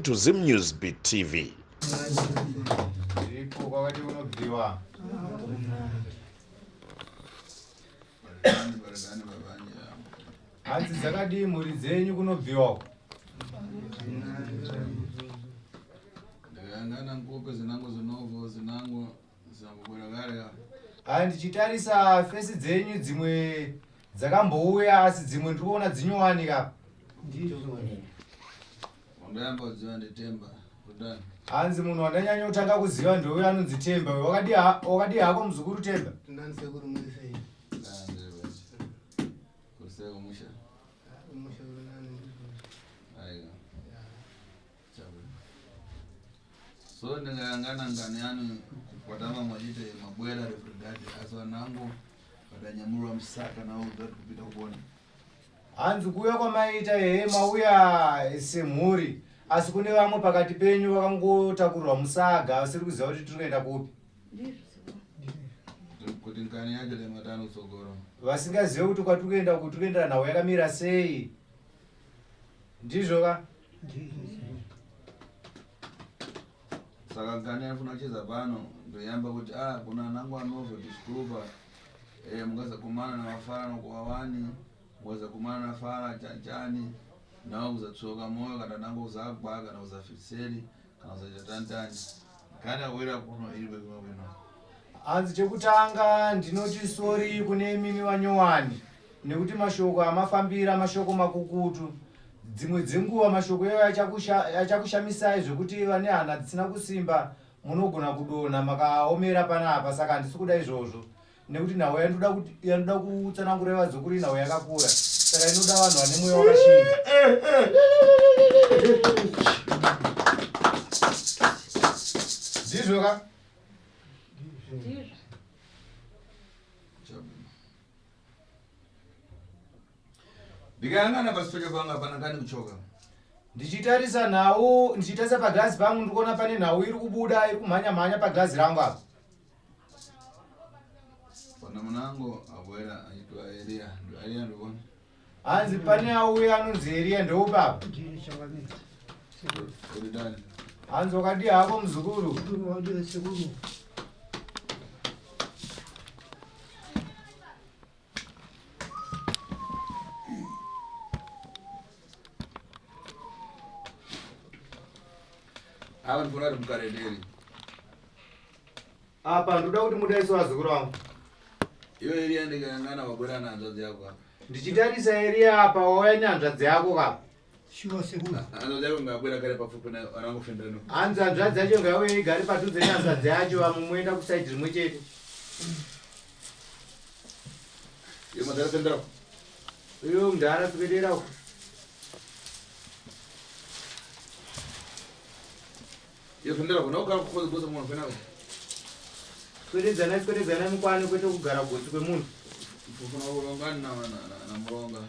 to Zim News Beat TV. Ndipo kwakati kunobviwa. Hanzi dzakadii mhuri dzenyu kunobviwa uko? Ndakayangana nkope zinango zinovo zinango Aya ndichitarisa fesi dzenyu dzimwe dzakambouya asi dzimwe ndiri kuona dzinyowani ka. Hanzi munhu wandanyanya kutanga kuziva ndouyo anonzi Temba. Wakadii hako muzukuru Temba? So ndingayangana ngani yani kukwatama mwachite mabwera refrigati asi vanangu vadanyamurwa musaka nawo that kupita kuona. Hanzi kuuya kwamaita ehe mauya semhuri asi kune vamwe pakati penyu vakangotakurirwa musaga vasiri kuziva kuti tiri kuenda kupi. Kuti ngani yacho lematano tsogoro. Vasingazive kuti kwatiri kuenda kuti tiri kuendera nhau yakamira sei. Ndizvo ka? Saka gani anofuna kucheza pano ndoyamba kuti ah kuna anangu anozo disturba eh mungazakumana na mafara nokuwawani mungazakumana na fara chanchani nawo kuzatsoka moyo kana nangu kuzagwa kana kuzafiseri kana kuzaita tantani kana wera kuno iri kwekuno kuno Hanzi chekutanga ndinoti sori kune imimi vanyowani nekuti mashoko amafambira mashoko makukutu. Dzimwe dzenguva mashoko iwayo achakushamisai zvekuti vane hana dzisina kusimba munogona kudonha makaomera panapa saka handisi kuda izvozvo nekuti nhau yandoda kutsanangura vazukuru inhau yakakura saka inoda vanhu vane mweya wakashinga. Ndizvo ka? Ndikayangana pasitocho pangu hapana kani kuchoka. Ndichitarisa nhau, ndichitarisa paglazi pangu ndikuona pane nhau iri kubuda iri kumhanya mhanya paglazi rangu apa. Pana munango abwera aitwa Elia, ndo Elia ndikuona. Hanzi pane auya anonzi Elia ndoupi apa? Hanzi wakadii hako muzukuru? Ava ndikuona kuti mukarederi. Apa ndoda kuti mudaiso vazukuru vangu. Iwe Elia ndikayangana wabwera nehanzvadzi yako apa. Ndichitarisa Elia apa wauya nehanzvadzi yako ka. Shuwa sekuru. Hanzvadzi yako ngabwera gare pafupi nayo anangofenda no. Hanzi hanzvadzi yacho ngauye igare padhuze nehanzvadzi yacho vamwe moenda kusaidi rimwe chete. Iwe madhara fendera. Iwe mudhara swedera uko. Iwe fendera uko naukara kukoza gosa mwana fendera uko. Swededzanai swededzanai mukwane kwete kugara gotsi kwemunhu. Fufuna kuronga na na na muronga.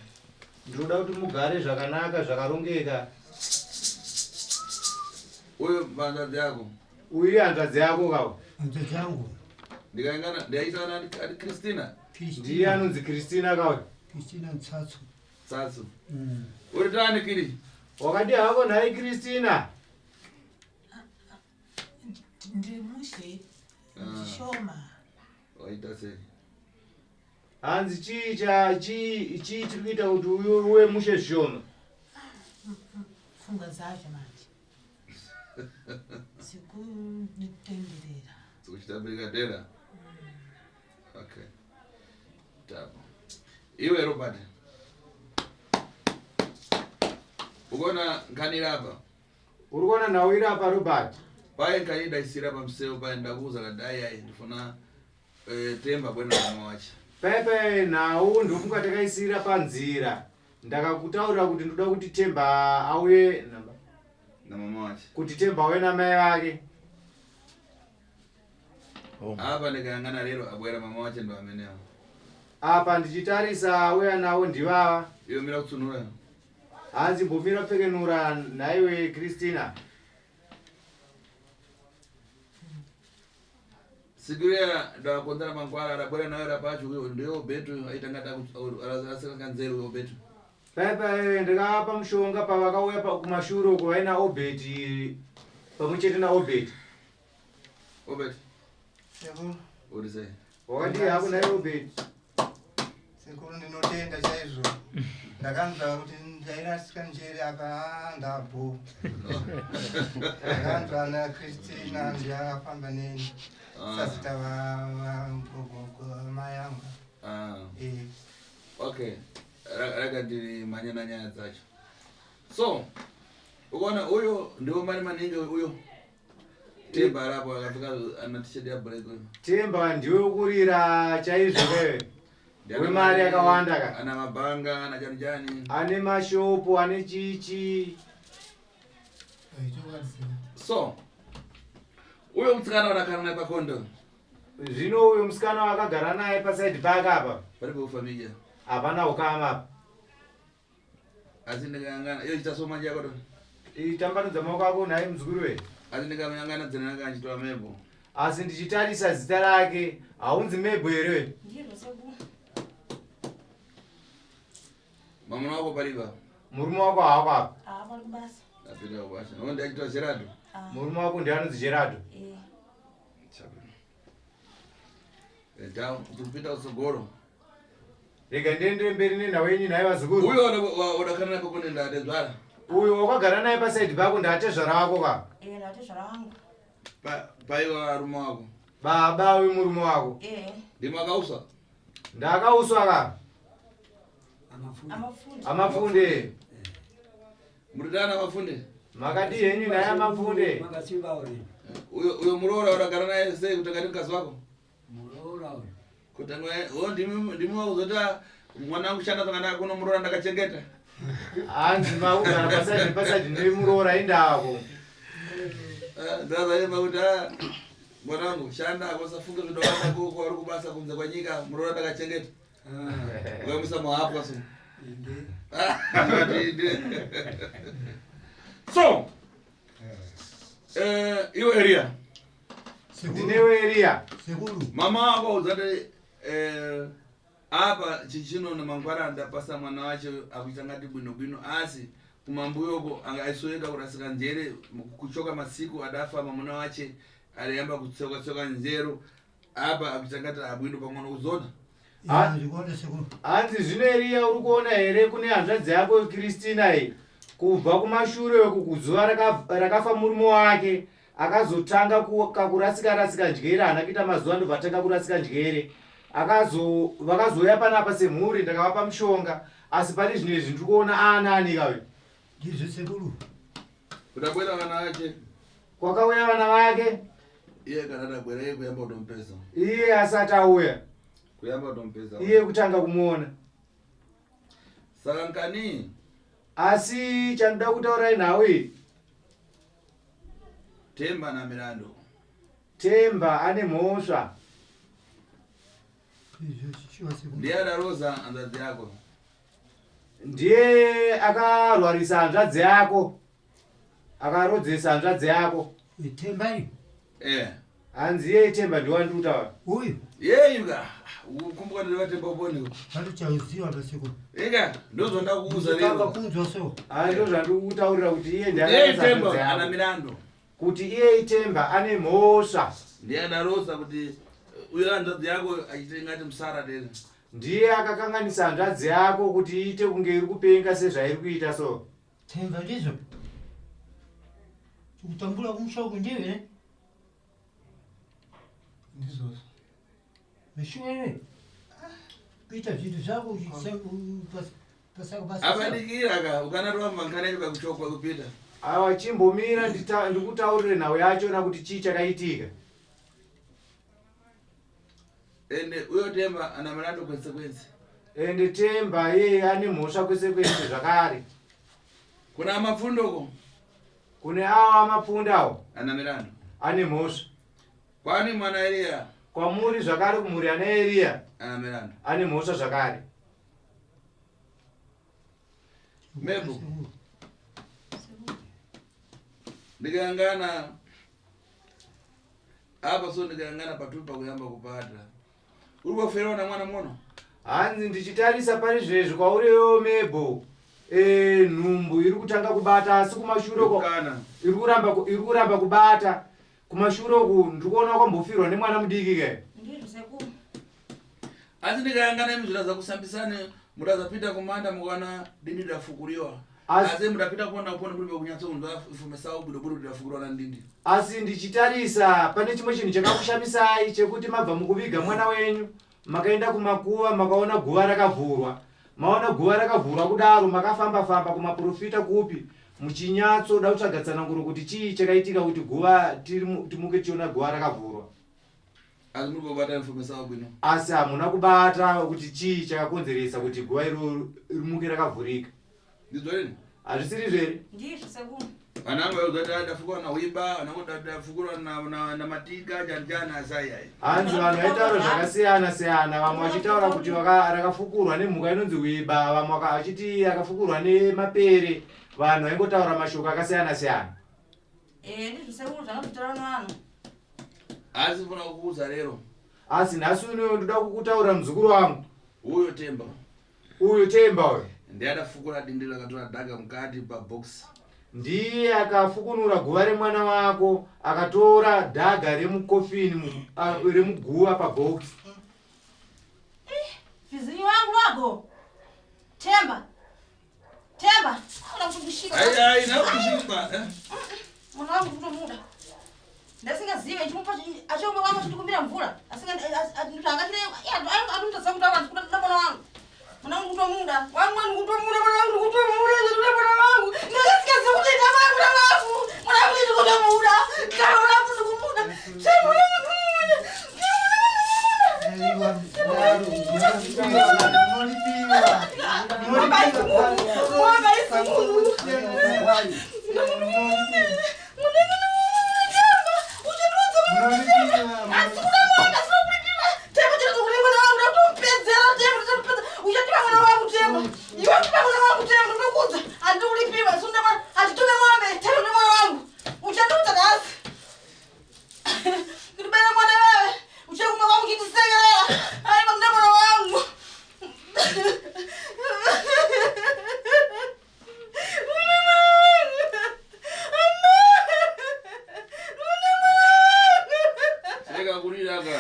Ndinoda kuti mugare zvakanaka zvakarongeka. Uyu hanzvadzi yako. Uyu hanzvadzi yako kawo. Hanzvadzi yangu. Ndikaingana ndaita ana ati Christina. Ndiye anonzi Christina kawo. Christina Tsatsu. Tsatsu. Uri tani kiri? Wakadi hako nhai Christina? Ndiri mushe. Ah. Shoma. Waita sei? Hanzi chii cha chii chii chiri kuita kuti uyu uwe mushe zvishoma? Pfungwa dzacho manje. Dzikutenderera. Dzikuchitambirika dera. Okay. Tapo. Iwe Robert. Ukuona nkhani apa? Uri kuona nhau iri apa Robert? Paye nkhani ndaisira pamseu paye ndakuuza kati ayi ayi ndifuna eh, Temba bwena mama wache. Pepe nhau ndofunga takaisira panzira. Ndakakutaurira kuti ndoda kuti Temba auye namba Na mama wache. kuti Temba auye namai vake. Apa ndikayangana lero abwera mama wache ndo amenewo. Apa ndichitarisa auya nawo ndivava. Iwe mira kutsunura. Hanzi mbomira pfekenura nhaiwe Christina. Sikuria ndakonzera mangwara rabwera nayo rapacho uyo ndiyo betu aitanga asinganzeri uyo betu. Pai pai ndakavapa mushonga pavakauya kumashure uko vaina Obert pamwe chete naObert. Obert. Sekuru. Uri sei? Wakadii hako nhai Obert? Sekuru ndinotenda chaizvo. Ndakanzwa kuti ndairasika njere apa ndabho. Ndakanzwa na Christina ndiye akafamba neni. Ah. Sazita va mai angu. Ah. Eh. Okay. Rega ndimhanye nanyaya dzacho. So, ukaona uyo ndiwo mari maningi uyo. Temba arapo akapfeka ana t-shirt ya black uyo. Temba ndiwe ukurira chaizvo wewe. Wemari yakawanda ka. Ana mabhanga, ana chani chani. Ane mashopu, ane chichi. So, uyo musikana wakagara naye pakondo. Zvino uyo musikana wakagara naye pasaidi pake apa. Paripo ufamilia. Hapana ukama apa. Asi ndikangana iyo chita soma chako to. Itambanudza maoko ako nhai muzukuru we. Asi ndikangana dzina rake achitora Mebo. Asi ndichitarisa zita rake haunzi Mebo here we? Ndizvo sekuru. Mamuna wako paripa. Murume wako haako apa. Ah, pari kubasa. Apinda kubasa. Nokuti achitora Gerardo. Ah. Murume wako ndiye anonzi Gerardo. Eh. Enda kupinda kutsogoro. Rega ndiendere mberi nenhau yenyu nhai vazukuru. Uyo wadakana nako kune ndatezvara. Uyo wakagara naye pasaidi pako ndatezvara wako ka. Eh, ndatezvara wangu. Paiwa varume wako. Baba wemurume wako. Eh. Ndimi akauswa? Ndakauswa ka. Amafunde. Amafunde. Muridana amafunde. Makadii henyu naye amafunde. Makasimba uri. Uyo uyo muroora uragara naye sei kuti akati mukadzi wako? Muroora uyu. Kuti wo ndimi ndimi wakuzota mwana wangu shanda zvakanaka kuno muroora ndakachengeta. Hanzi makugara pasaidi pasaidi nemuroora indako. Eh, Ndazayemba kuti ah, mwana wangu shanda usafunge zvinowanda koko uri kubasa kunze kwanyika muroora ndakachengeta. Ah, Ukamuisa muhapwa so. inde. So, eh, iwe Eria, Ndinewe Eria. Sekuru. mama wako uzati eh, apa chichino nemangwana ndapasa mwana wacho akuita ngati bwino bwino asi kumambuyoko anga aisoeka kurasika njere kuchoka masiku adafa mamuna wache aliyamba kutsoka tsoka njeru apa akuita ngati abwino pang'ono kuzona Ah. Ya, ndikuona sekuru. Hanzi zvino Eriya uri kuona here kune hanzvadzi yako Kristina iyi kubva kumashure uku kuzuva rakafa murume wake akazotanga kakurasika rasika njere haana kuita mazuva ndobva atanga kurasika njere akazo vakazouya panapa semhuri ndakavapa mushonga asi pari zvino izvi ndiri kuona aanani kauyu Ndizvo sekuru. Kudabwera vana vake. Kwakauya vana vake. Iye kana adabwera iye kuyamba kutomupeza. Iye asati auya. Kuyamba kutomupeza. Iye kutanga kumuona. Saka nkani? Asi chandoda kutaura nhau iyi. Temba na Mirando. Temba ane mhosva. Ndiye adaroza hanzvadzi yako. Ndiye akarwarisa hanzvadzi yako. Akarodzesa hanzvadzi yako. Temba iyi. Eh. Hanzi iye Temba ndiwe wandiri kutaura. Uyu. Yeyi ka. Ukumbuka ndiri Temba uponi. Vandichaziva vasekuru. Ika ndozvandakuuza lero. Tanga kunzwa so. Ah ndozvandiri kutaurira kuti iye ndiye Iye akarodzesa Temba hanzvadzi yako. ana Mirando. Kuti iye Temba ane mhosva. Ndiye adarosa kuti uyo hanzvadzi yako achiite ngati musara dera. Ndiye akakanganisa hanzvadzi yako kuti iite kunge iri kupenga sezvairi kuita so. Temba ndizvo. Kutambura kumusha uku ndiwe here? Ndizvozvo. Meshuwa iwe. Kuita zvinhu zvako pasaka Abadikira ka ukanatova mankana yacho kakuchokwa kupita. Awa chimbomira ndikutaurire nhau yachona kuti chii chakaitika. Ende uyo Temba ana Mirando kwese kwese. Ende Temba iye ane mhosva kwese kwese zvakare. Kuna amapfundo ko? Kune awo amapfundo awo. Ana Mirando. Ane mhosva. Kwani mwana Eria? Kwamuri zvakare kumhuri ana Eria. Ana Mirando. Ane mhosva zvakare. Mebo. Ndikangana apa so ndikayangana patupi pakuyamba kupata uri kuferawo namwana muno Hanzi ndichitarisa pari zvezvi kwauriwo Mebo. E, nhumbu iri kutanga kubata asi kumashure uko Kana. iri kuramba ku- iri kuramba kubata kumashure uku ndiri kuona wakambofirwa nemwana mudiki ke. Ndizvo sekuru. Asi ndikayangana imi zvira zakusambisani mudazapinda kumanda mukaona dindi rafukuriwa. Asi mudapinda kuona kupona kuri kunyatsokunzwa ifumesao budo budo rafukuriwa na ndindi. Asi ndichitarisa pane chimwe chinhu chakakushamisai chekuti mabva mukuviga mwana wenyu makaenda kumakuva makaona guva rakavhurwa. Maona guva rakavhurwa kudaro makafamba-famba kumaporofita kupi muchinyatsoda kutsvaga tsananguro kuti chii chakaitika kuti guva timuke tichiona guva rakavhurwa. Asi muri kubata information bwino. Asi hamuna kubata kuti chii chakakonzeresa kuti guva iroro rimuke rakavhurika. Ndizvo rini? Hazvisiri here? Ndizvo sekuru. Vanangu vakuti ndafukura na wiba, vanangu ndafukura na matika jani jani asai ai. Hanzi vanhu vaitaura zvakasiyana siyana, vamwe vachitaura kuti rakafukurwa nemhuka inonzi wiba, vamwe vachiti rakafukurwa nemapere. Vanhu vaingotaura mashoko akasiyana siyana. Eh, ndizvo sekuru zvakazvitaura nevanhu. Asi ndifuna kukuudza rero. Asi nhasi uno ndoda kukutaurira muzukuru wangu. Uyo Temba. Uyo Temba uyo. Ndiye adafukura dindi rakatora dhaga mukati pabox. Ndiye akafukunura guva remwana wako akatora dhaga remukofini remuguva pabox. Vizinyi wangu wako. Temba. Temba. Unoda kutokushika. Ai ai nakushika. Eh? Mwana wangu kutomuda. Ndasingazive chimupa achiomba wangu achitikumbira mvura. Asinga angachire atunotadza kutaura ndikuda mwana wangu. Mwana wangu kutomuda. Wangu wangu kutomuda mwana wangu kutomuda ndikuda mwana wangu. Ndasingazive kuti ndamai mwana wangu. Mwana wangu ndikutomuda. Mwana wangu ndikumuda. Ndibera mwana wewe, uchakumba kwangu chitisekerera. Aiwa ndine mwana wangu. Chirega kurira ka.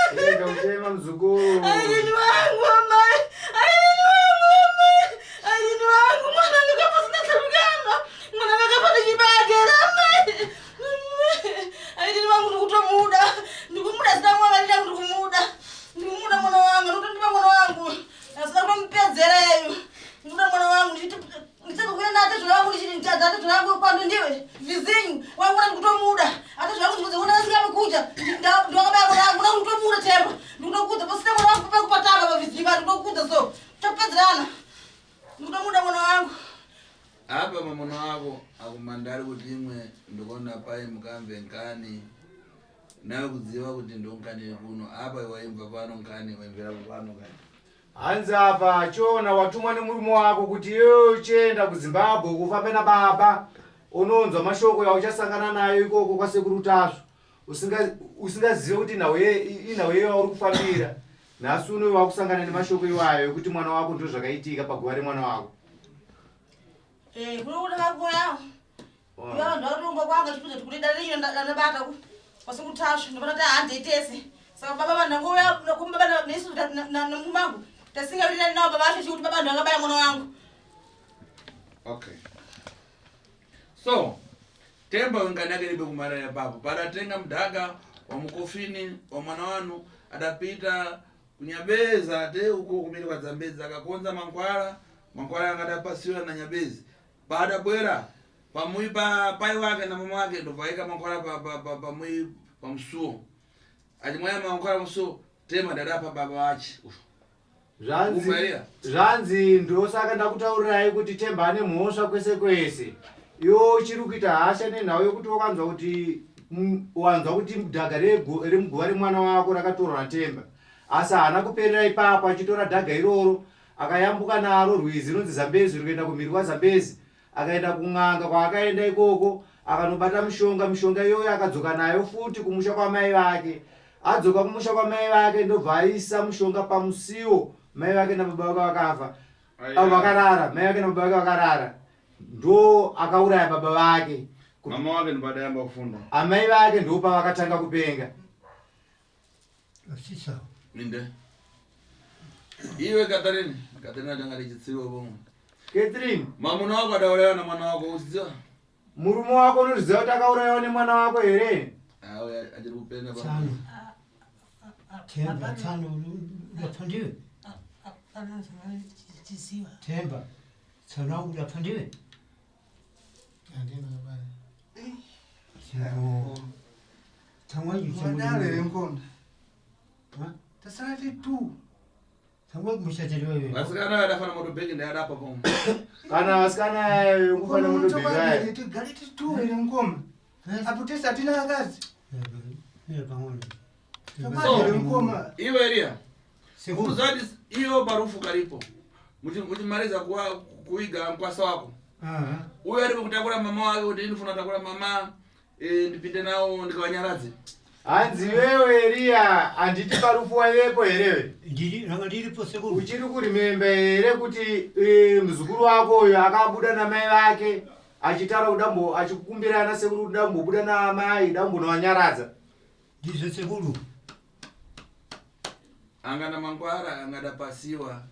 Chirega kuchema muzukuru. Aini wangu amai. Aini wangu amai. Aini wangu mwana ndakafa sina sarukama. Mwana ndakafa ndichibagera amai. Aini wangu ndikutomuda. Ndikumuda sina mwana ndida ndikumuda. Ndikumuda mwana wangu ndikutondipa mwana wangu. Asina kutomupedzereyo. Ndikuda mwana wangu ndichiti ndichazokuenda natezvara wangu ndichiti ndichadza wangu kwando ndiwe vizinyu wangu ndikutomuda. Atezvara wangu ndikuzoona asingamukuja. Ndakabaya mwana wangu ndikutomuda Temba. Ndikutokudza pasina mwana wangu pekupatana pavizinyu ndikutokudza so. Topedzerana. Ndikutomuda mwana wangu. Apa mwana wako akumandari kuti imwe ndikuona pai mukamve nkani nawe kudziva kuti ndonkani kuno apa waimva pano nkani waimvera pano kani. Hanzi apa chiona watumwa nemurume wako kuti iwewe uchienda kuZimbabwe kufambe nababa unonzwa mashoko yauchasangana nayo ikoko kwasekuru Tasvu usingazive kuti inhau yeyo yauri kufambira. Nhasi uno wakusangana nemashoko iwayo ekuti mwana wako ndo zvakaitika paguva remwana wako. Eh, kunokuda vakoya. Uya vanhu vakatomba kwanga chipedza kuti kune dare renyu randabata ku. Kwasekuru Tasvu ndopana ta handei tese. Saka baba vanhu ndangouya kumba nesu namurume wangu. Tasingawirirani navo baba vacho chikuti baba vanhu vakabaya mwana wangu. Okay. So, Temba wengani yake libe kumara ya babu. Padatenga mdaga wa mukofini wa mwana wanu adapita kunyabeza te uko kumiri kwa Zambezi akakonza mankwala, mankwala angadapasiwa na Nyabezi. Baada bwera pamui pa pai wake na mama wake ndo vaika mankwala pa pa pa pamui pa msuo. Achimwaya mankwala msuo Temba dadapa baba wache. Zvanzi ndosaka ndakutaurirai kuti Temba ane mhosva kwese kwese. Iwe uchiri kuita hasha nenhau yekuti wakanzwa kuti wanzwa kuti dhaga remuguva remwana wako rakatorwa naTemba. Asi haana kuperera ipapo, achitora dhaga iroro akayambuka naro rwizi runonzi Zambezi runoenda kumhiri kwaZambezi, akaenda kun'anga kwaakaenda ikoko akanobata mishonga. Mishonga iyoyo akadzoka nayo futi kumusha kwamai vake. Adzoka kumusha kwamai vake ndobva aisa mushonga pamusiwo mai vake nababa vake vakafa. Avo vakarara, mai vake nababa vake vakarara, ndo akauraya baba vake. Mama wake ndobadayamba kufunda. Amai vake ndo pavakatanga kupenga. Asisa. Minde. Iwe Catherine, Catherine atanga richitsiwa pomwe. Catherine, Mamuna wako adauraya na mwana wako usiziva? Murume wako unozviziva kuti akaurayiwa nemwana wako here? Awe achiri kupenga pa. Tsano. Themba tsano udapfa ndiwe. Hapana zvavaichiziva. Themba. Tsano wangu udapfa ndiwe. Handina baba. Chero. Tsamwa Mwadaro here mukoma? Ha? Tasara tiri two. Tsamwa mushatiri wewe. Vasikana vadafana motobhegi ndayadapa pomwe. Kana vasikana kufanira mutobheka. Tigare tiri two here mukoma? Apo tese hatina vakadzi. Mira pang'ono. Chokwadi here mukoma? Iwe Elia, Sekuru. kuzati iyo parufu karipo. Muchimaliza kuwa kuiga mkwasa wako. Aha. Uyo aripo kutakura mama wake kuti ndifuna kutakura mama ndipinde nawo ndikawanyaradze. Hanzi iwewe Eriya, handiti parufu waivepo herewe? Ndiri ranga ndiripo sekuru. Uchiri kurimemba here kuti muzukuru wako uyo akabuda namai vake achitaura kudambo achikukumbira ana sekuru kuti dambobuda naamai dambonovanyaradza? Ndizvo sekuru. Angana mangwara angada pasiwa.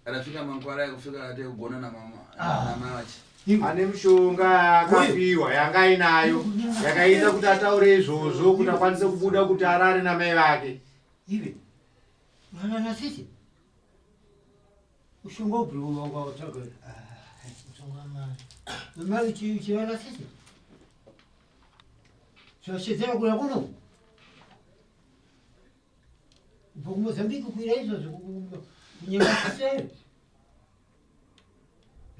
Adafika mangwara ekufika ate kugona na mama Ah. na mai wache. Ane mishonga yakapiwa yanga inayo yakaita kuti ataure izvozvo kuti akwanise kubuda kuti arare namai vake. Iwe. Mwana nasisi. Ushonga upi wakatsvaga? Mushonga wamai. Mai chiva nasisi. Zvashedzera kuya kuno. Ubva kuMozambique kuira izvozvo kunyenga sisi ayo.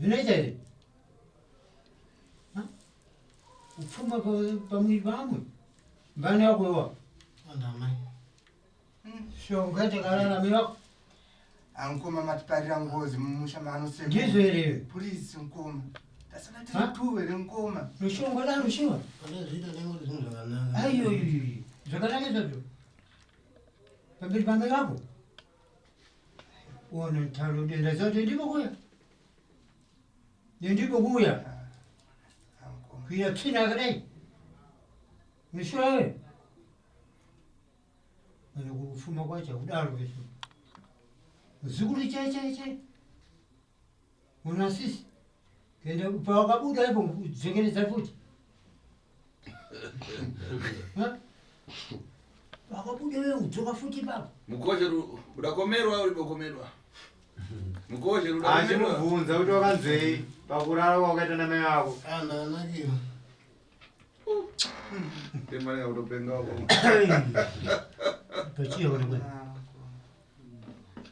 Zvinoita here? Ha? Upfuma pamwiri pamwe. Mbani yako iwa. Andamai. Shonga takarara mai vako. Mukoma matiparira ngozi mumusha mano sekuru. Ndizvo here? Please mukoma. Tasara Ha? tiri two here mukoma? Rushonga da rushiwa. Pandazviita ndangoti zvinhu zvakanaka. Aiyo, zvakanaka izvozvo. Pamberi pamai vako. Ona ntalo denda zote ndipo kuya. Ndipo kuya. Ah, mukoma. Kuya tsvina yakadai. Mishuwa wewe. Mana kufuma kwacho kudaro kesho. Muzukuru chai chai chai. Una sisi. Kenda pawakabuda ipo kudzokeredza futi. Ha? Wakabuda wewe udzoka futi ipapo. Mukoshe udakomerwa ulipokomerwa. Mukoshe udakomerwa. Achimubvunza kuti wakanzwei pakurara kwawakaita namai vako. Ah, ndakanakira. Temba kutopenga wako. Pachiya kana kwena.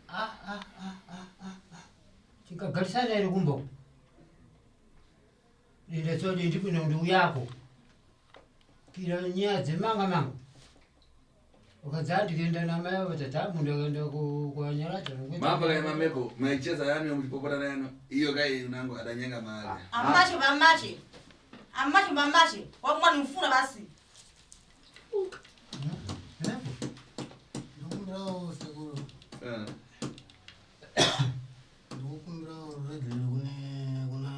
Ah, mukoma. Tingagarisana here kumba uku? Denda tsode ndipino ndiuyako. Kira nyaya dzemanga manga. Ukadza ndikaenda namai avo tata munhu akaenda kuanyaradza. Mapa kai mameko maicheza yanu muchipopotana yanu iyo kai unango adanyenga mali. Amache mamache. Amache mamache. Wakumwa nimfuna basi. Ndokumbirawo sekuru. Ndokumbirawo ruregerero kune kuna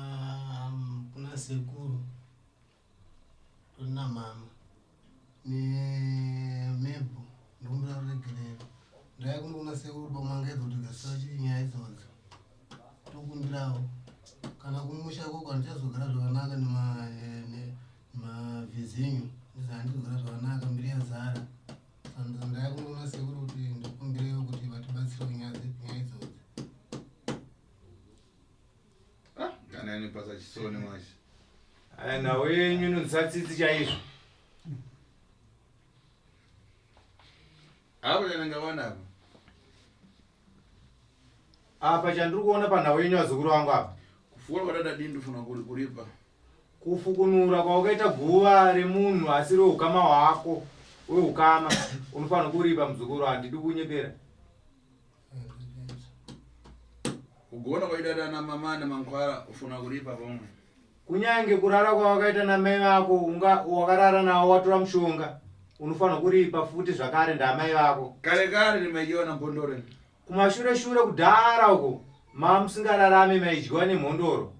kuna sekuru. Kuna mama. Nemebo. Ndokumbira ruregerero. Ndaya kuno kuna sekuru pamwangedzo kuti gasachi nyaya idzodzo. Tokumbirawo. Kana kumusha koko handichazogara zvakanaka nemavhizinyu. Handizogara zvakanaka mbiri yazara. Saka ndaya kuno kuna sekuru kuti ndikumbirewo kuti vatibatsire kunyaya nyaya idzodzo. Ah, kana yani pasa chisoni mwachi. Aya nhau yenyu inonzwisa tsitsi chaizvo. Hapo chanangawana apa. Apa chandiri kuona panhau yenyu vazukuru vangu apa. Kufuura kwadada dindu funa kuripa. Kufukunura kwaukaita guva remunhu asiri weukama hwako weukama unofanira kuripa muzukuru, handidi kunyepera. Kugona kwaidada na mama nemankwara ufuna kuripa pamwe. Kunyange kurara kwawakaita namai vako unga wakarara navo watora mushonga unofanira kuripa futi zvakare ndamai vako. Kare kare nimaijiwa na mpondore. Kumashure shure kudhara uko. Mamusingararame maidyiwa nemhondoro.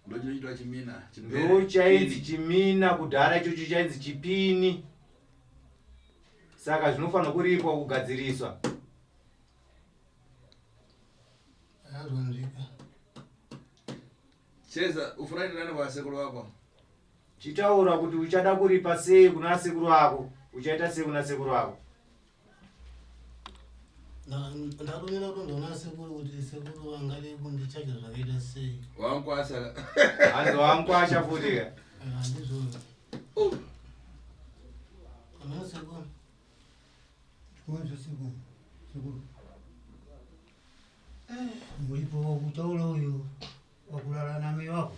Ndochinoitwa chimina. Chipere. Ndochainzi chimina kudhara ichocho chainzi chipini. Saka zvinofanira kuripwa kugadziriswa. Azonzvika. Cheza ufuna nani kwa sekuru wako? Chitaura kuti uchada kuripa sei kuna sekuru ako. Uchaita sei kuna sekuru ako? Ndakumira kundoona sekuru kuti sekuru vangade kundichaja zvakaita sei. Wankwasha. Hanzi wankwasha futi ka. Handizvo. Ameno sekuru. Chikonzo sekuru. Sekuru. Muripo wakutaura uyu wakulala nami wako.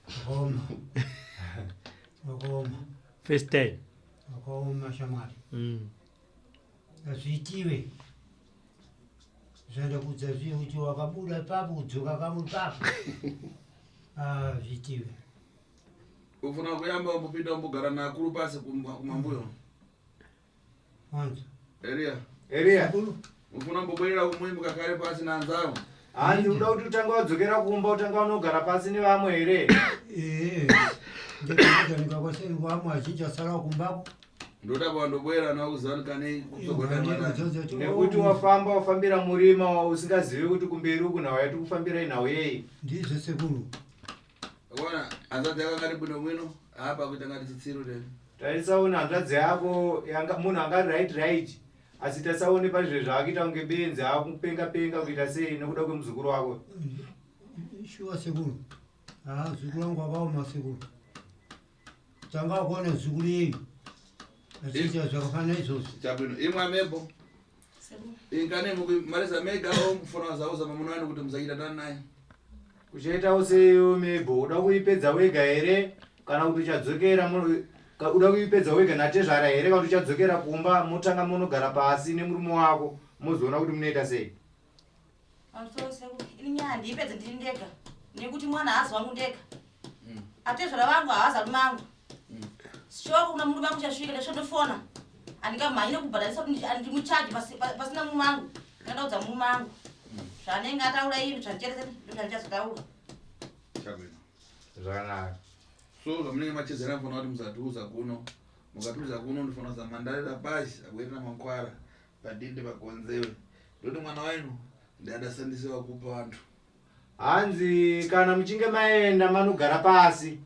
Wakaoma. Wakaoma. First time. Wakaoma shamwari. Hazviitiwe. Zvaenda kudza zviye kuti wakabuda ipapo kudzoka kamwe ipapo. Ah, zviitiwe. Ufuna kuyamba umbopinda umbogara nakuru pasi kumambuyo. Wanza. Eria. Eria. Ufuna umbobwerera kumwe mukakare pasi nanzavo. Hanzi uda kuti utange wadzokera kumba utange wanogara pasi nevamwe here? Eh. Ndikuita kwasei azhinji asara kumbako. Ndoda pandobwera nakuziva kane kutsogona mwana. Nekuti wafamba wafambira murima usingazivi kuti kumberi uku nhau yati kufambira inhau yei. Ndizvo sekuru. Ona hanzvadzi yako angati bwino bwino apa kuita ngati chitsiru te. Tarisaone hanzvadzi yako yanga munhu angari right right asi tasaone pazve zvaakuita kunge benzi akupenga penga kuita sei nekuda kwemuzukuru wako. Shuwa sekuru. Ah, zukuru wangu akaoma sekuru. Tanga kuona zukuru yeyu. Achiita zvakafanana izvozvo. Chabwino imwe amebo. Ingane mukumarisa mega o mufuna zauza mamuna wanu kuti musaita tani naye. Uchaitawo sei mebo uda kuipedza wega here kana kuti uchadzokera uda kuipedza wega natezvara here kana kuti uchadzokera kumba motanga monogara pasi nemurume wako mozoona kuti munoita sei. Pamusoro sekuru, ini nyaya handiipedze ndiri ndega nekuti mwana haazi wangu ndega. Atezvara vangu haazi arume angu. Shoko kuna murume wangu chasvika ndasvondofona. Handingamhanyi nekubhadharisa kuti ndimuchaje pasina murume wangu. Ndakadaudza murume wangu. Zvaanenge ataura ini zvandicherese ndozvandichazotaura. Chabwino. Zvakanaka. So zvamunenge machezera mufana kuti musatiuza kuno. Mukatiuza kuno ndifana zamandarira pashi akuenda mankwara padinde pakonzewe. Ndoti mwana wenyu ndadasandisiwa kupa vantu. Hanzi kana muchinge maenda manogara pasi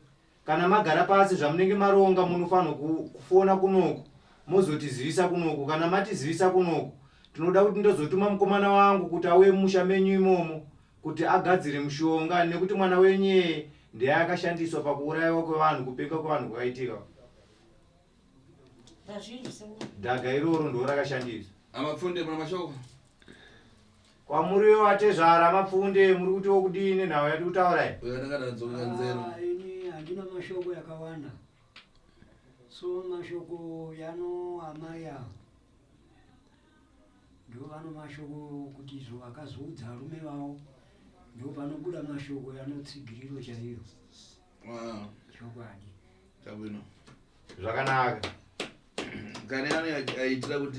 kana magara pasi zvamunenge maronga munofanirwa kufona kunoku mozotizivisa kunoku kana matizivisa kunoku tinoda kuti ndozotuma mukomana wangu kuti auye mumusha menyu imomo kuti agadzire mushonga nekuti mwana wenyu iyeye ndiye akashandiswa pakuurayiwa kwevanhu kupenga kwevanhu kwakaitika. Dhaga iroro ndo rakashandiswa. Amapfunde muna mashoko. Kwamuriwo atezvara amapfunde muri kutiwo kudii nenhau yati kutaura iyi? Uyo ndakadzoka nzero. Ah, ini handina mashoko yakawanda. So mashoko yano amai avo ndo vano mashoko kuti izvo vakazoudza varume vavo ndo panobuda mashoko yanotsigiriro chaiyo. Wow. Chokwadi. Chabwino. Zvakanaka. Kane ano aitira kuti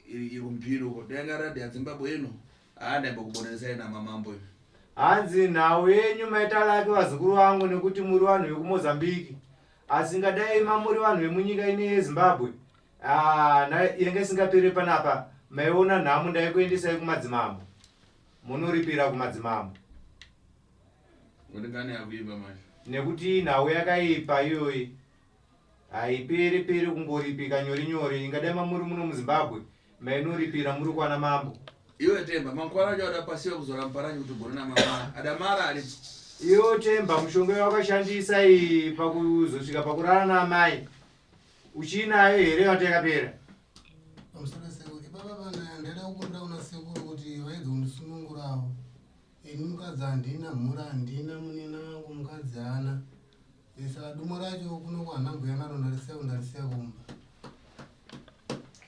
iri kumphiri uko. Denga radio ya Zimbabwe ino. Haana imbokuboneresai namamambo imi. Hanzi nhau yenyu maita laki vazukuru vangu nekuti muri vanhu vekuMozambique. Asi ngadai mamuri vanhu vemunyika ine yeZimbabwe. Ah, yanga isingapere panapa. Maiona nhamo ndaikuendesai kumadzimambo. Munoripira kumadzimambo. Ndingani yakuipa manje. Nekuti nhau yakaipa iyoyi. Haiperi peri kungoripika nyore nyore. Ingadai mamuri muno muZimbabwe mainoripira muri kwana mambo. Iwe Temba, mankwara acho adapasiwa kuzora muparanyi kuti ugone namamara. Adamara ari. Iwe Temba, mushonga wakashandisa iyi pakuzosvika pakurara naamai. Uchiinayo here kana yakapera? Pamusoro sekuru, ipapa pana ndaida kukumbira kuna sekuru kuti vaedze kundisunungurawo. Ini mukadzi handina, mhuri handina, munina wangu mukadzi haana. Saka dumo racho kuno kwana mbuya naro ndarisiya ndarisiya kumba.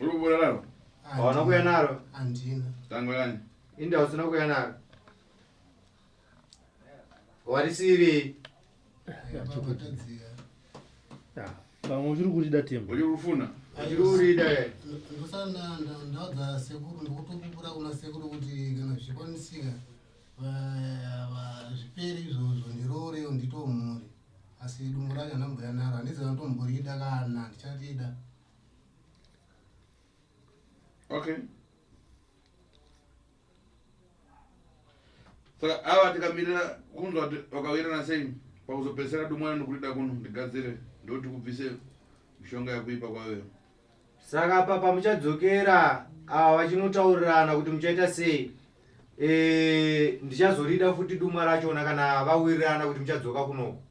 Uri kubuda naro? Hauna kuuya naro? Handina. Tangwelani. Inda usina kuuya naro. Warisiri. Pamwe uchiri kurida Temba. Uchiri kufuna? Uchiri kurida eh. Ndosana ndaudza sekuru ndikutopupura kuna sekuru kuti kana zvichikwanisika. Zviperi izvozvo ndiroorewo nditewo mhuri asi dumbu racho handamboya naro handizi anotomborida kana handicharida. Okay. Saka ava tikamirira kunzwa kuti vakawirirana sei pakuzopedzisira dumwana nokurida kuno ndigadzire ndokuti kubvise mishonga yakuipa kwayo. Saka apa pamuchadzokera ava vachinotaurirana kuti muchaita sei e, ndichazorida futi dumwa rachona kana vawirirana kuti muchadzoka kunoko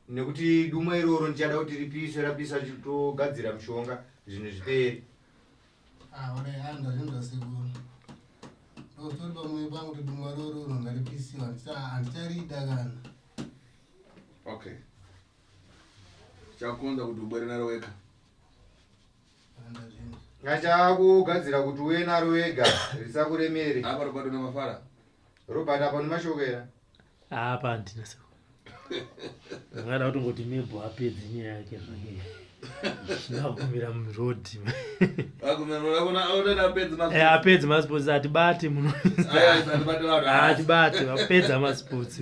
nekuti dumwa iroro ndichada kuti ripiswe rapisa togadzira mushonga zvinhu zvipere. Ah, ore ah, ndazvinzwa sekuru. Ndotori pamwoyo pangu kuti dumwa roro ngaripisiwa handicharida kana. Okay. Chakonza kuti ubwere naro wega. Ngachakugadzira kuti uye naro wega risakuremere. Apa Robert una mafara. Robert apa nemashoko era. Apa handina sekuru. Ndangada kutongoti Mebo apedze nyaya yake zvake. Ndakugumira muroad. Eh, apedze masports atibate muno. Atibate vapedza masports.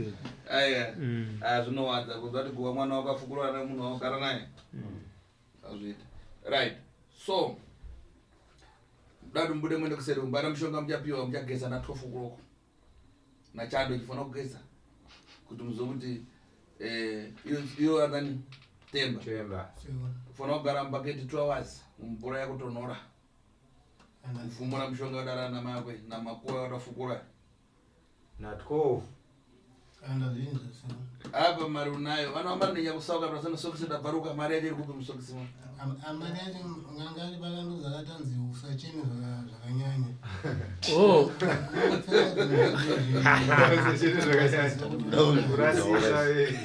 Aya. Ah zvinowadza kunzwa kuti guva mwana wakafukurwa nemunhu waugara naye. Azviita. Right. So dadu mubude muende kuseri kumbana mushonga muchapiwa muchageza na 12 o'clock. Nachando ichifanira kugeza kuti muzive kuti eh, iyo anani temba. Temba. Kufanira kugara mubhaketi 2 hours mumvura yakutonhora. Kufumura mushonga wadara namakwe namakuwa wadafukura. Na 12. Apa mari unayo vana vamari nenyakusauka pasana sokisi ndabvaruka mari yacho iri kupi musokisi ma Amari yacho nganga ari pakandoza akatanzi usacheme zvakanyanya. Oh. Usacheme zvakanyanya. Kurasisa eh.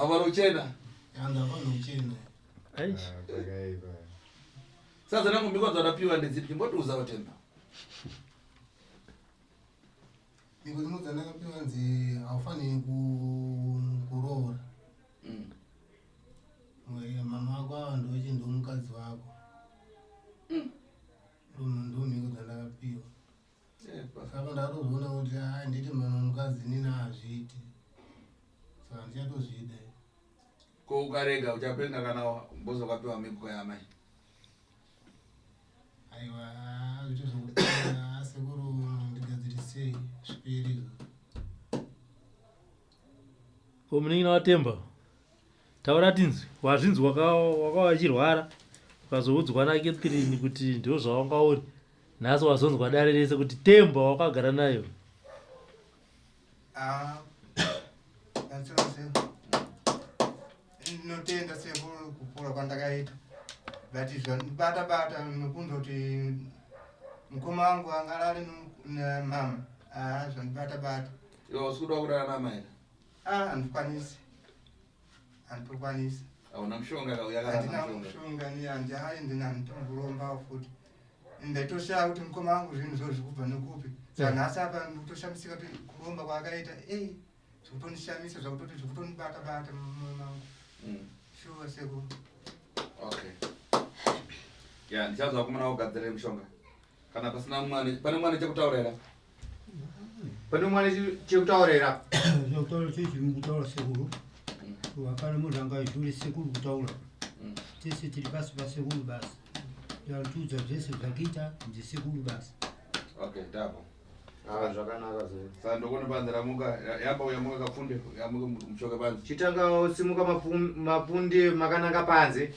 Avari uchena. Yanza pano uchena. Aish. Pakaipa. Sasa nangu miko dzadapiwa ndedzipi chimbotiuzawo Temba. Mhiko dzimwe dzandakapiwa nzi haufaniri kuroora. Mama vako ava ndochi ndomukadzi wako. Ndo mhiko dzandakapiwa. Saka ndakatozoona kuti haa nditi mama mukadzi inini hazviiti. Saka ndichatozvida. Ko ukarega uchapenga kana mbozo ukapiwa mhiko yamai. Aiwa zviito zvekutanga sekuru ndigadzirisei zviperi izvo. Ko munin'ina waTemba taura tinzwe wazvinzwa waka wachirwara ukazoudzwa naKetherine kuti ndizvo zvawanga uri nhasi wazonzwa dare rese kuti Temba wakagara nayo. Ah, ndinotenda sekuru kukura kwandakaita but zvandibata bata nokundoti mukoma wangu angarare namama ah zvandibata bata. Iwe usi kuda kurara namai here? Ah handikwanisi. Handikwanisi. Hauna mushonga ka uya kana mushonga. Handina mushonga ni handi hayi ndina nditomboromba futi. Ndaitoshaya kuti mukoma wangu zvinhu zvozvi kubva nekupi. Saka nhasi apa ndikutoshamisika kuti kuromba kwaakaita ei zvikutonishamisa zvakutoti zvikutonibata bata mumwoyo mangu. Shuwa sekuru. Okay. Ya, ndichazwa kumana kugadzirira mushonga. Kana pasina mwana, pane mwana chekutaura here? Pane mwana chekutaura here? Chekutaura chechi mukutaura sekuru. Hapana munhu angaizvure sekuru kutaura. Tese tiri pasi pasekuru basi. Yatiudza zvese zvakuita ndisekuru basi. Okay, tapo. Ah, zvakanaka zve. Saka ndokona panze ramuka, yamba uyamuka kapfunde, yamuka muchoke panze. Chitanga simuka mapfunde makananga panze.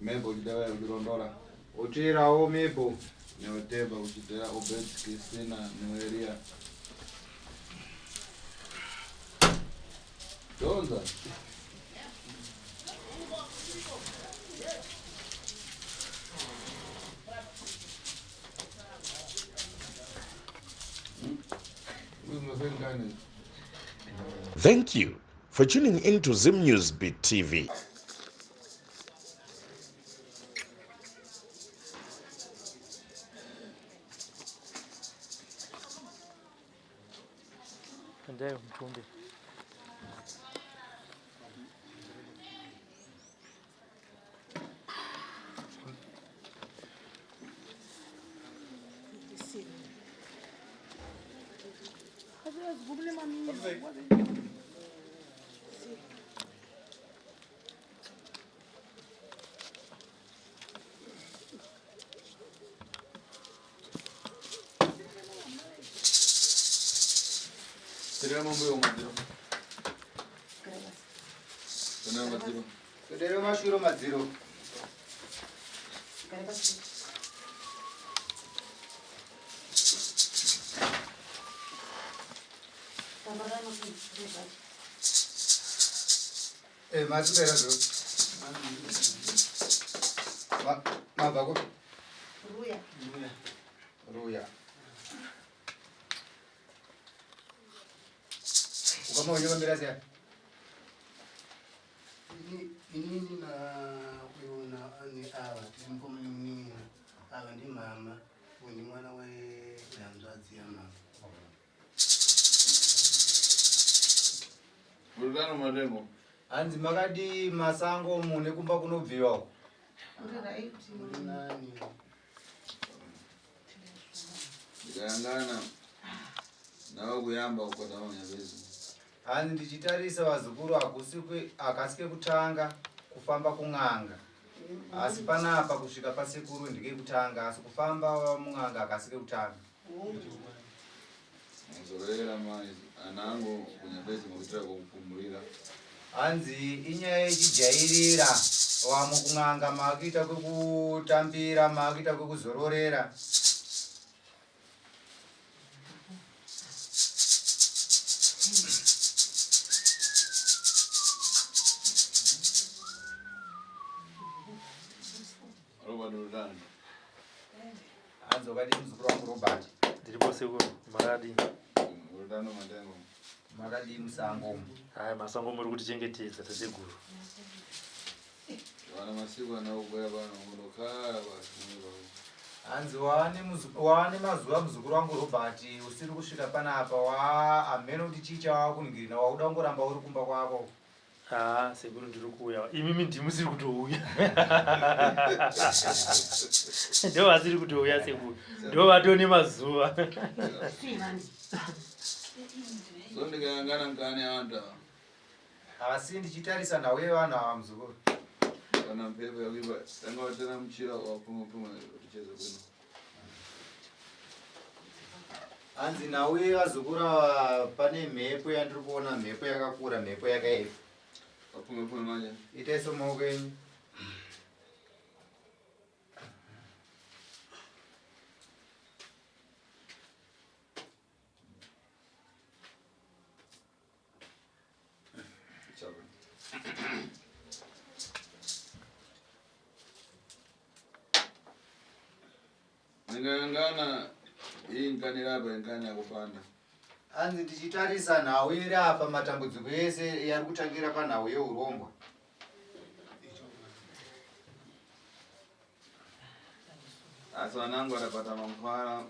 Mebo uchideva uchirondora. Oterawo Mebo. Neoteba uchitera Obed, Christina, Noelia. Donza. Thank you for tuning in to Zim News Beat TV. Endai mutumbi. Terera mambuyo madziro. Terera madziro. Terera mashuro madziro. Eh, maswera zvo. Mabva kupi? Ruya. Ruya. Ukama wenyu vamira sei? Inini na uyu na ni ava tiri mukoma nemunin'ina ava ndimama uyu ndi mwana wehanzvadzi yamama. Urutano matengo. Hanzi makadii masango mune kumba kunobviwa uko? Uri right. Muri nani? Ndikayangana nawe kuyamba kukwata manyapezi. Hanzi ndichitarisa vazukuru hakusi hakasi kekutanga kufamba kun'anga. Asi panapa kusvika pasekuru ndekekutanga asi kufamba mun'anga hakasi kekutanga. Muzorera mai anangu kunyapezi makuitira kukupumurira. Hanzi inyaya yechijairira vamwe kun'anga maakuita kwekutambira maakuita kwekuzororera. Robert Urutano. Hanzi wakadii muzukuru wangu Robert? Ndiripo sekuru, makadii? Urutano matengo. Makadii musango umu? Haya masango muri kutichengetedza tateguru. Vana masiku anakukwera pano kundokhala basi mwe Hanzi waane mazuva muzukuru wangu Robert usiri kusvika panapa waa hameno kuti chii chawakuningirina wakuda kungoramba uri kumba kwako. Haa sekuru ndiri kuuya imimi ndimusiri kutouya ndo vasiri kutouya sekuru ndo vatone mazuva. So ndikayangana nkani antu ava. Asi ndichitarisa nhau yevanhu ava muzukuru. Kana mpepo yakuipa tanga watera muchira wapumwe pumwe ticheze bwino. Hanzi nhau yevazukuru ava pane mhepo yandiri kuona mhepo yakakura mhepo yakaipa. Wapumwe pumwe manje. Itai somaoko enyu. Ndingayangana iyi nkani rapa inkani yakupanda. Hanzi ndichitarisa nhau iri apa matambudziko ese yari kutangira panhau yeurombwa. Asi vanangu varapata mankwara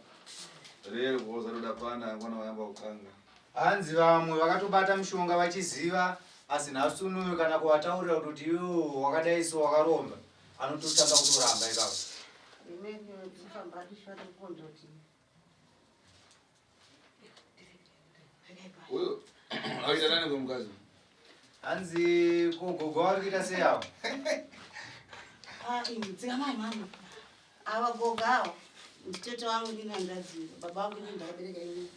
rero kuoza roda panda angona vayamba kukanga. Hanzi vamwe vakatobata mushonga vachiziva asi nhasi unoyo kana kuvataurira kutoti iwewe wakadai so wakaromba anototanga kutoramba ipapo. Uyo akaita nani kwemukadzi? Hanzi ko gogo vari kuita sei avo? Ah, ini dzikamai mama. Ava gogo ava nditete wangu inini hanzvadzi baba vangu inini ndakabereka inini.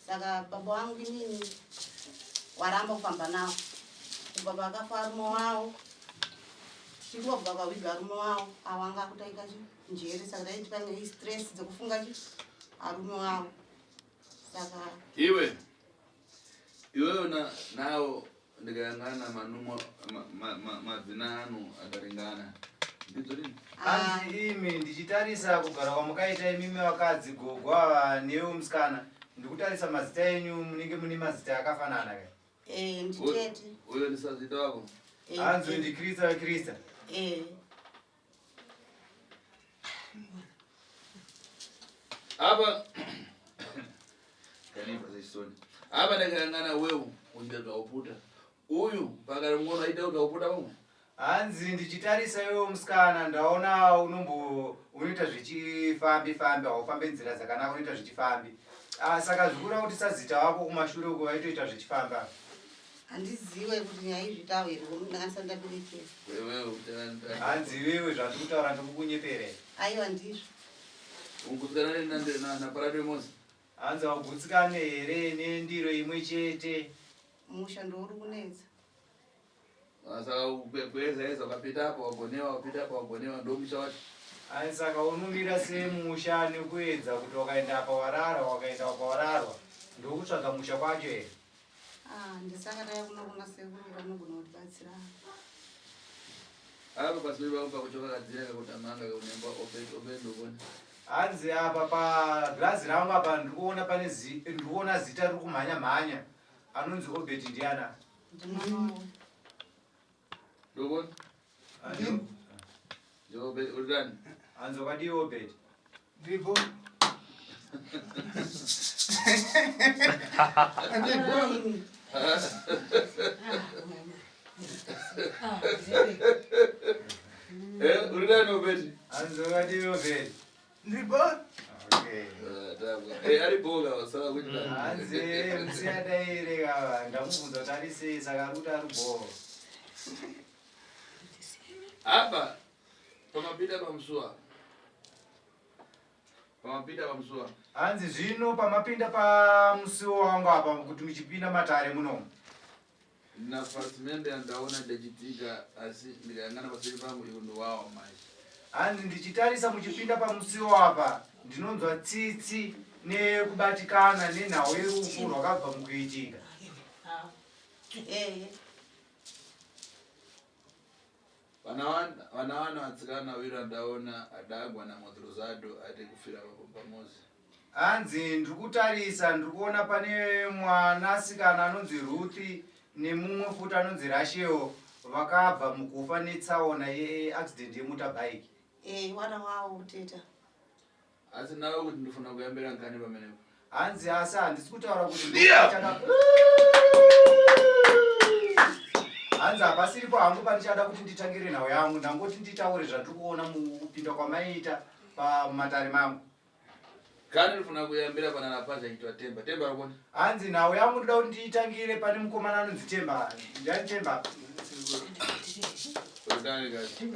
Saka baba vangu inini waramba kufamba navo. Kubva pakafa varume wavo tichingobva kubva pawiga varume wavo avo anga akutaika chi njere saka taiti pane stress dzekufunga chi arume wavo. Saka Iwe iwewe na nawo ndikayangana manumo madzina anu akaringana ndidzo rini? Hanzi imi ndichitarisa kugara kwamukaita imimi vakadzi gogo ava newe musikana ndikutarisa mazita enyu munenge mune mazita akafanana ka. Eh, nditete. Uyo ndisazita wako. Eh, Hanzi ndiKrista weKrista. Eh. Apa kanipa zechisoni. Apa ndakayangana wewe uchida zvauputa. Uyu pakari mukono aida kuti auputa pamwe. Hanzi ndichitarisa iwewe musikana ndaona unombo unoita zvechifambi fambi haufambe nzira dzakanaka unoita zvechifambi. Ah, saka zvikura kuti sazita wako kumashure uko vaitoita zvechifamba. Handiziwe kuti nyaya izvitawo here ndakandisa ndaberekera. Hanzi iwewe zvandiri kutaura ndikukunyepera here? Aiwa ndizvo. Ugutsikana naparado Mose. Hanzi haugutsikane here nendiro imwe chete? Musha ndouri kunetsa. Ah, saka kueza eza ukapita apa wagonewa wapita apa wagonewa ndomusha wacho. Ai saka unomira semusha nekuedza kuti wakaenda apa warara wakaenda apa wararwa ndokutsvaga musha kwacho here? Ah, ndisaka taya kuno kuna sekuru vanogona kutibatsira. Apa pasiri pangu pakuchoka kadzira kakutamanga kakunemba obed obed ndokona. Hanzi apa pagirazi rangu apa ndiri kuona pane ndiri kuona zita riri kumhanya mhanya anonzi Obed ndiana? Ndimwana wangu. Ndokona. Ndio Obed urani? Hanzi wakadii Obed? Ndiripo. Eh, urani Obed? Hanzi wakadii Obed? Ndiripo. Okay. Eh, ari boga saka kuti Hanzi musiyadaire kava ndamubvunza kuti ari sei saka ari kuti ari bho. Apa pamapita pamusuwa. Pamapita pamusuwa. Hanzi zvino pamapinda pamusiwo wangu apa kuti muchipinda matare munomu. Nafasimende yandaona ndachitika asi ndikayangana paseri pangu ivo ndowawa manje. Hanzi ndichitarisa muchipinda pamusiwo apa ndinonzwa tsitsi nekubatikana nenhau yerufu rwakabva mukuitika. Ehe. Vana vana vatsikana vaviri ndaona adagwa naModrozado ati kufira pamuzi. Hanzi ndiri kutarisa ndiri kuona pane mwanasikana anonzi Ruth nemumwe futi anonzi Rachel vakabva mukufa netsaona yeaccident yemotorbike. Eh, wana wawo kuteta. Asi nawe kuti ndifuna kuyambira nkani pamenepo. Hanzi asi handisi kutaura kuti Yeah. Hanzi hapasiripo hangu pandichada kuti nditangire nhau yangu ndangoti nditaure zvandiri kuona mukupinda kwamaita pamatare mangu. Kani ndifuna kuyambira pana napaza itwa Temba. Temba rakona. Hanzi nhau yangu ndoda kuti ndiitangire pane mukomana anonzi Temba. Ndiani Temba?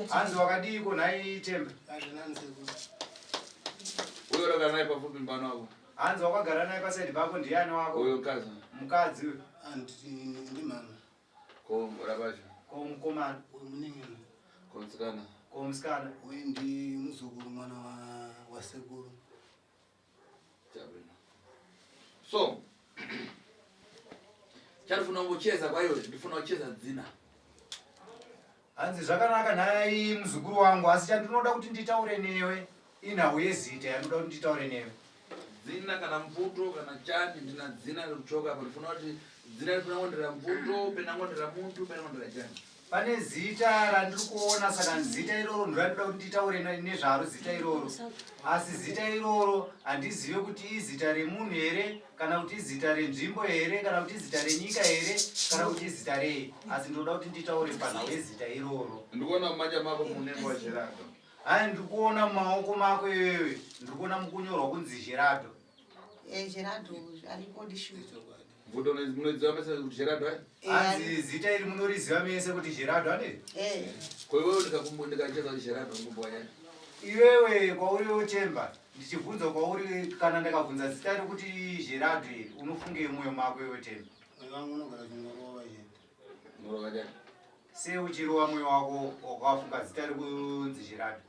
Hanzi wakadiiko nhai Temba? Uyo wakagara naye pafupi mbano wako. Hanzi wakagara naye pasaidi pako ndiani wako? Uyo mukadzi. Mukadzi uyo. Ndimama. Ko rapacho. Ko mukomana. Uyu munin'ina. Ko musikana. Ko musikana. Uyu ndi muzukuru mwana wa wasekuru. Chabwino. So chandifuna kungocheza kwayo ndifuna kucheza dzina. Hanzi zvakanaka nhai muzukuru wangu asi chandinoda kuti nditaure newe inhau yezita yandinoda kuti nditaure newe. Dzina kana mvuto kana chani ndina dzina rikuchoka apa ndifuna kuti dzina ripena ngondera mvuto pena ngondera muntu pena ngondera chani. Pane zita randiri kuona saka zita iroro ndorandinoda kuti nditaure nezvaro zita iroro. Asi zita iroro handizive kuti izita remunhu here kana kuti izita renzvimbo here kana kuti izita renyika here kana kuti izita rei asi ndinoda kuti nditaure panhau yezita iroro. Ndikuona mumanja mako munenge waGerardo. Hai ndiri kuona mumaoko mako iwewe ndiri kuona mukunyorwa kunzi Gerardo. Eh, Gerardo ariko ndishu. Mvuto munoiziva mese kuti Gerardo ai? Hanzi zita iri munoriziva mese kuti Gerardo ane? Eh. Ko iwewe ndikacheza kuti Gerardo ngumbo wanyanya. Iwewe kwauri wetemba ndichibvunza kwauri kana ndakabvunza zita rekuti Gerardo iri unofungei mwoyo mako iwe temba? Mwoyo wangu unogara uchingorova chete. Unorova chani? Sei uchirova mwoyo wako wakafunga zita rekunzi Gerardo?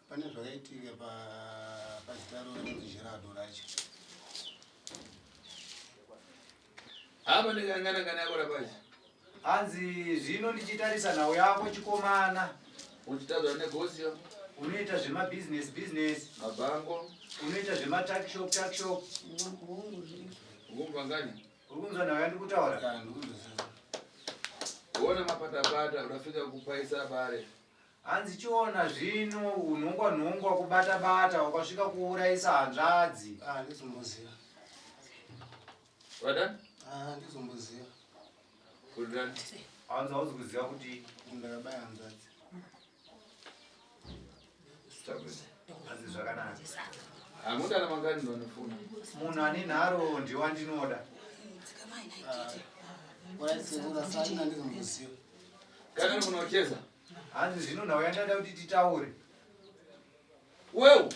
Pane zvakaitika pa pazita rinonzi Gerardo racho. Apa ndikangana kana yako rapachi. Hanzi zvino ndichitarisa nhau yako chikomana. Uchitadza negosio. Unoita zvemabhizinesi business. Mabhango. Unoita zvematuckshop tuckshop. Ukumva ngani? Uri kunzwa nhau yandiri kutaura? Kuona mapatapata unafika kupaisa bare. Hanzi chiona zvino unhongwa nhongwa kubata bata wakasvika kuurayisa hanzvadzi. Ah, ndizomboziva. Wadani? Ah, ndizomboziva. Kudani? Hanzi hauzi kuziva kuti Ndakabaya hanzvadzi. Hanzi zvakanaka. Hamudana mangani ndonifuna. Munhu ane nharo ndiwandinoda. Kana munocheza. Hanzi zvino nhau yandada kuti titaure. Wewe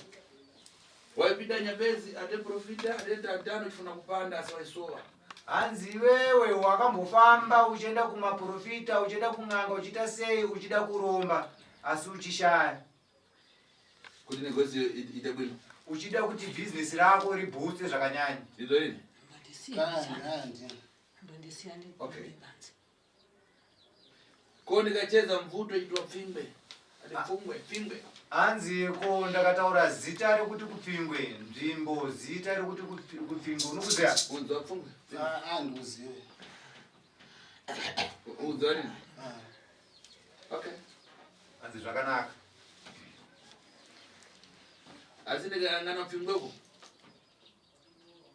waipinda nyabezi ate profita ate tatano chifuna kupanda asi waisova. Hanzi iwewe wakambofamba uchienda kumaprofita uchienda kun'anga uchiita sei uchida kuromba asi uchishaya. Kuti negozi ite bwino. Uchida kuti bhizinesi rako ribhutse zvakanyanya. Ndizvo ini? Okay. Ko ndikacheza mvuto itwa pfingwe. Ati pfungwe, pfingwe. Hanzi ko ndakataura zita rekuti kupfingwe, nzvimbo zita rekuti kupfingwe unokuziva? Unzwa pfungwe. Ah, ndikuzive. Unzwa nini? Okay. Hanzi zvakanaka. Asi ndikayangana pfingweko.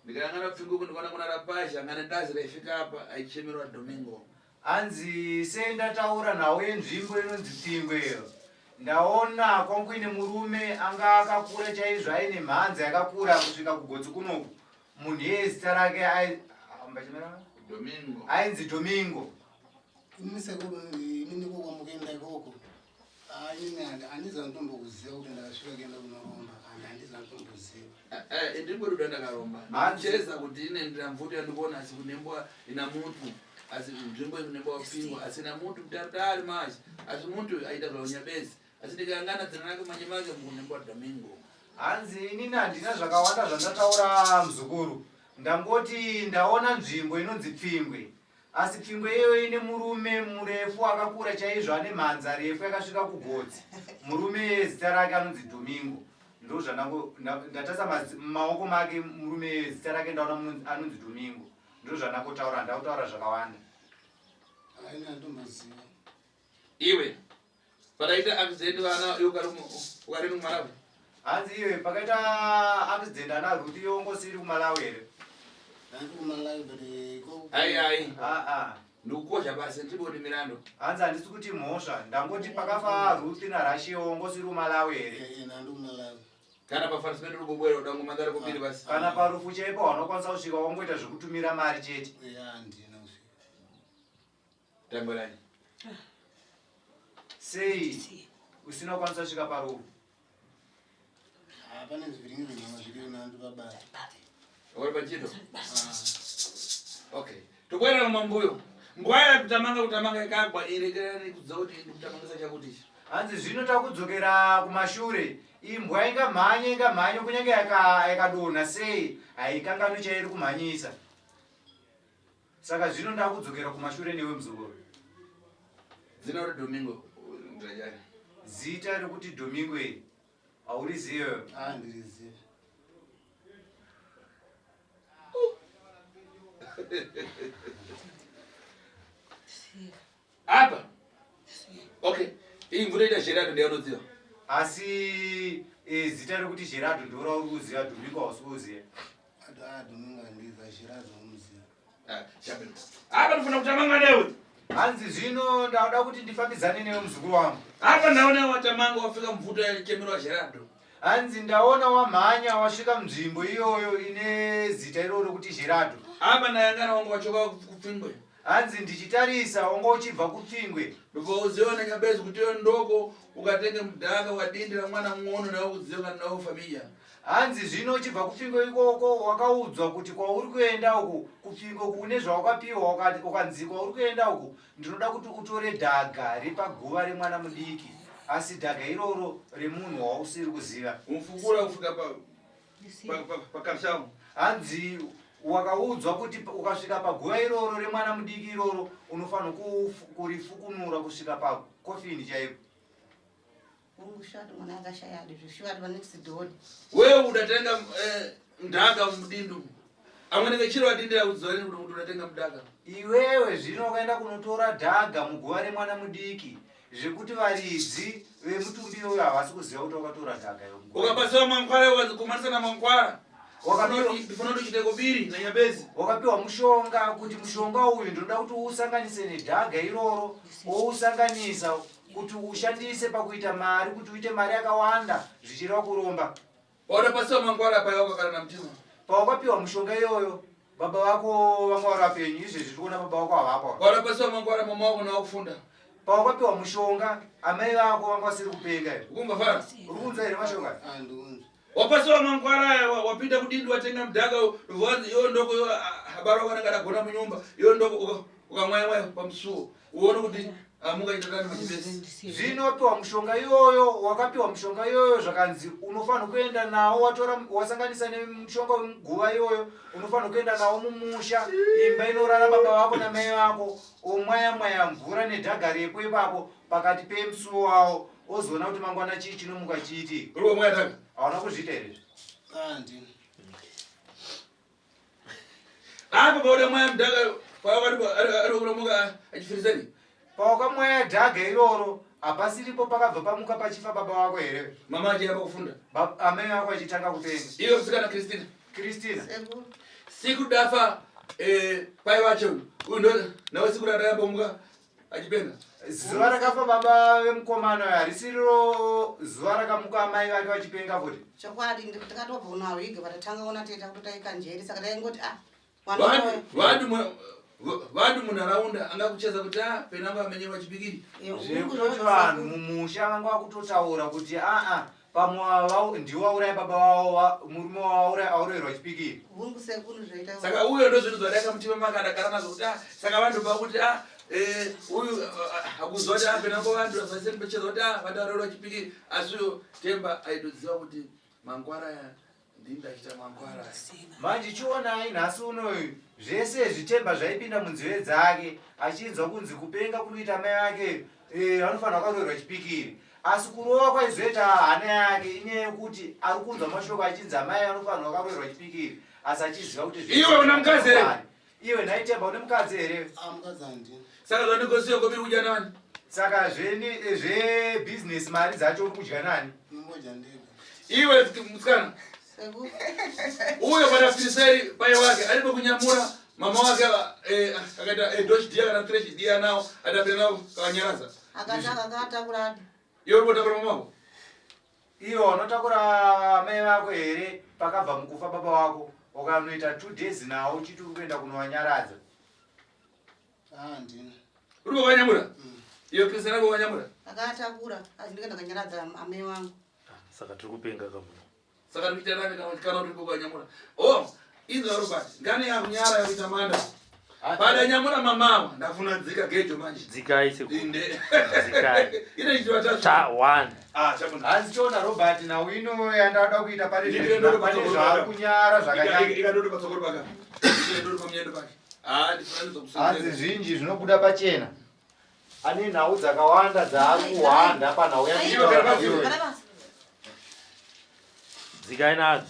Ndikayangana pfingweko ndikaona kuna rapazha ngane dazi raifika apa aichemerwa Domingo. Hanzi sendataura nhau yenzvimbo inonzi Pfingwe iyo. Ndaona kwangu ine murume anga akakura chaizvo aine mhanza yakakura kusvika kugotsi kunoku. Munhu iyeye zita rake ai ambachemera Domingo. Ainzi Domingo. Ini sekuru inini kokwamukuenda ikoko. Ah, inini handizi anditombokuziva kuti ndakasvika kuenda kunoromba and handizi anditomboziva. Ndiri ndakaromba. Ndicheza kuti ine ndina mvuto yandikuona asi kunembwa ina mutu asi nzvimbo yekunembwa wapfingwa asi ina mutu mutaritari manje asi mutu aita zvaunyabezi asi ndikayangana dzina rake manje make mukunembwa Domingo. Hanzi inini handina zvakawanda zvandataura muzukuru. Ndangoti ndaona nzvimbo inonzi Pfingwe. Asi Pfingwe iyoyo ine murume murefu akakura chaizvo ane mhanza refu yakasvika kugotsi. Murume iyeye zita rake anonzi Domingo. Ndozvandango ndatasa maoko make murume iyeye zita rake ndaona anonzi Domingo. Ndozvandangotaura handakutaura zvakawanda. Haina ndomboziva. Iwe pakaita accident vana iwe ukari kuMalawi. Hanzi iwe pakaita accident ana Ruth iwe ungosiri kuMalawi here? Ndandi kuMalawi but ikoko. Ai ai. Ah ah. Ndikukosha basi ndibodi Mirando. Hanzi handisi kuti mhosva ndangoti pakafa Ruth naRashi iwe ungosiri kuMalawi here? Eh ndandi kuMalawi. Kana pafarisi pedu rubobwera udango mandari kubiri basi. Kana parufu chaipo wanokwanisa kusvika wangoita zvekutumira mari chete. Ya handina kusvika. Tamburai. Sei usina kukwanisa kusvika parufu? Ah, pane zviringi zvinhu zviri nandi pabasa. Uri pachito? Okay. Tokwera mambuyo. Ngwaya kutamanga kutamanga ikagwa irekerani kudza kuti ndikutamangisa chakuti ichi. Hanzi zvino takudzokera kumashure imbwa ingamhanye ingamhanye kunyange yakadonha sei haikanganwi chairi kumhanyisa. Saka zvino ndakudzokera kumashure newe muzukuru. Zina uri Domingo ndajani. Zita rekuti Domingo iri haurizive? Ah, ndirizive. Apa. Okay. Iyi mvura ita Gerardo ndiyanoziva. Asi e, zita rekuti Gerardo ndiro rauri kuziva Domingo hausi kuziva. Ah, Domingo handiziva Gerardo unomuziva. Ah, Shabeno. Apa ndifuna kutamanga newe. Hanzi zvino ndauda kuti ndifambidzane newe muzukuru wangu. Apa ndaona watamanga wafika mvuto yachemerwa Gerardo. Hanzi ndaona wamhanya wasvika munzvimbo iyoyo ine zita iroro rokuti Gerardo. Apa ndayangana wangu wachoka kupfingwe. Hanzi ndichitarisa wanga uchibva kupfingwe. Ndobva uziva nenyabezi kuti iyo ndoko ukatenge mudhaka wadindira mwana muono nawe kuziva kana nawe familia. Hanzi zvino uchibva kupfingwe ikoko wakaudzwa kuti kwauri kuenda uku kupfingwe uku une zvawakapiwa ukanzi kwauri kuenda uku ndinoda kuti utore dhaga repaguva remwana mudiki asi dhaga iroro remunhu wausiri kuziva. Umfukura kufika pa pakashamu. Hanzi wakaudzwa kuti ukasvika paguva iroro remwana mudiki iroro unofanira kurifukunura kusvika pakofini chaipo. Wewe udatenga mdaka mudindu amwene kechiro adindira kudzora kuti udatenga mdaka. Iwewe zvino ukaenda kunotora dhaga muguva remwana mudiki zvekuti varidzi vemutumbi iyoyo havasi kuziva kuti wakatora dhaga iyo. Ukabatsiwa mankwara ukazikumanisa namankwara ndifuna kuti uchite kobiri nanyabezi. Wakapiwa mushonga kuti mushonga uyu ndinoda kuti uusanganise nedhaga iroro wousanganisa Kuti ushandise pakuita mari, kuti uite mari yakawanda zvichireva kuromba. Paunopasiwa mangwara paya wakagara namutima. Pawakapiwa mushonga iyoyo baba vako vanga vari vapenyu, izvezvi tiri kuona baba vako havapo. Paunopasiwa mangwara mama wako nawo kufunda. Pawakapiwa mushonga amai vako vanga vasiri kupenga here? Ukumva fara? Uri kunzwa here mashonga? Andiunzwi. Wapasiwa mangwara aya wapinda kudindi watenga mudhaka wanzi iwo ndoko iwo habara wakananga adagona munyumba iwo ndoko ukamwaya mwaya pamusuwo uone kuti amungaita tani machibesi. Zvino wapiwa mushonga iyoyo, wakapiwa mushonga iyoyo zvakanzi unofanira kuenda nawo watora wasanganisa nemushonga wemuguva iyoyo, unofanira kuenda nawo mumusha imba inorara baba vako namai vako, omwaya mwaya mvura nedhaga repo ipapo pakati pemusuwo wawo ozoona kuti mangwana chii chinomuka chiitika. Uri wamwaya dhaga? Hauna kuzviita here izvi? Handina. Apo pauda mwaya mudhaga ari kunomuka achifirisani. Pawakamwaya dhaga iroro hapasiripo pakabva pamuka pachifa baba vako here? Mama achiyamba kufunda. Amai vako achitanga kupenga. Iwe musikana Christina. Christina. Sekuru. Siku dafa pai vacho uyu ndo nawe siku rarayamba muka achipenga. Zuva rakafa baba vemukomana uyu harisiriro zuva rakamuka amai vake vachipenga futi. Chokwadi takatobva kunawiga patatanga kuona teta kuti taika njeri saka taingoti ah mwana uyu. Vanhu munharaunda angakucheza kuti ah penango amenye vachipikiri. Zvekutoti vanhu mumusha vanga vakutotaura kuti aa pamwe ndiwo wauraya baba vavo, murume wavo aurayirwa chipikiri. Hungu sekuru zvaita. Saka uyo ndozvinhu zvadaika mutima maka adagara nazvo kuti ah saka vanhu vakuti ah uyu akuzwa kuti ah penango vanhu vasaseni pecheza kuti ah vanhu aurayirwa chipikiri asi uyo Temba aitoziva kuti mangwara aya ndini ndachiita mangwara aya. Manje chionai nhasi unoyu zvese izvi Temba zvaipinda munzeve dzake achinzwa kunzi kupenga kuri kuita mai vake vanofanirwa vakaroverwa chipikiri asi kurova kwaizoita hana yake inyaya yekuti ari kunzwa mashoko achinzi amai vanofanirwa vakaroverwa chipikiri asi achiziva kuti zvese Iwe una mukadzi here? Iwe nhai Temba une mukadzi here? Ah, mukadzi handina. Saka zvandigosiyo kobiri kudya nani? Saka zve business mari dzacho uri kudya nani? Ndinodya ndega. Iwe musikana. Sekuru. Uyo pana Firisei pai wake aripo kunyamura mama wake akaita dosh dia kana fresh dia nawo atapira nawo kawanyaradza. Akataka akatakura adi. Iwe uri kutakura mama wako? Iwe unotakura amai vako here pakabva mukufa baba wako ukanoita 2 days nawo uchiti uri kuenda kunovanyaradza? Ah, handina. Uri kuvanyamura? Iwe Christina uri kuvanyamura? Akatakura asi ndikaenda kanyaradza amai vangu. Saka tiri kupenga kamuno. Saka tiri kuita nani kana uri kuvanyamura? Oh, inzwa Robert, ngani yakunyara yakuita manda. Pada nyamura mamawa, ndafuna dzika gejo manje. Dzikai sekuru. Inde. Dzikai. Ine chiwa chacho. Ta 1. Ah, chabunda. Hanzi chiona Robert nhau ino yandada kuita pane Ndikire ndodo pane patsogoro zvaari paka. kunyara zvakanyanya. Ika ndodo patsogoro paka. Ndikire ndodo pamuyendo pake. Ah, ndifuna ndizokusenzera. Hanzi zvinji zvinobuda pachena. Ane nhau dzakawanda dzaari kuhwanda panhau yandinotaura iyoyo. Dzikai nadzo.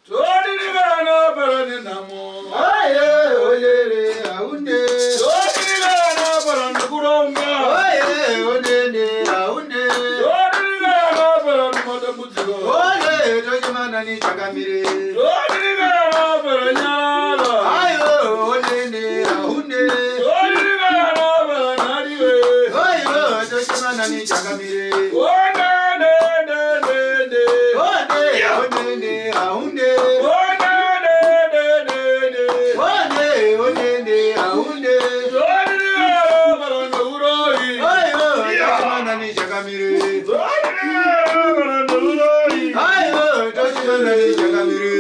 Todirirana para nenhamo. Aye, oyere, aunde. Todirirana para nekuromba. Oye, onene, aunde. Todirirana para nematambudziko. Oye, tochimana ni chakamire. Todirirana para nyara. Ayo, onene, aunde. Todirirana para nhariwe. Oyo, tochimana ni chakamire. Onenenenene. One, onene, aunde. Onenenenene. One, onene, aunde. Todirirana para neuroyi. Oyo, tochimana ni chakamire. Todirirana para neuroyi. Ayo, tochimana ni chakamire.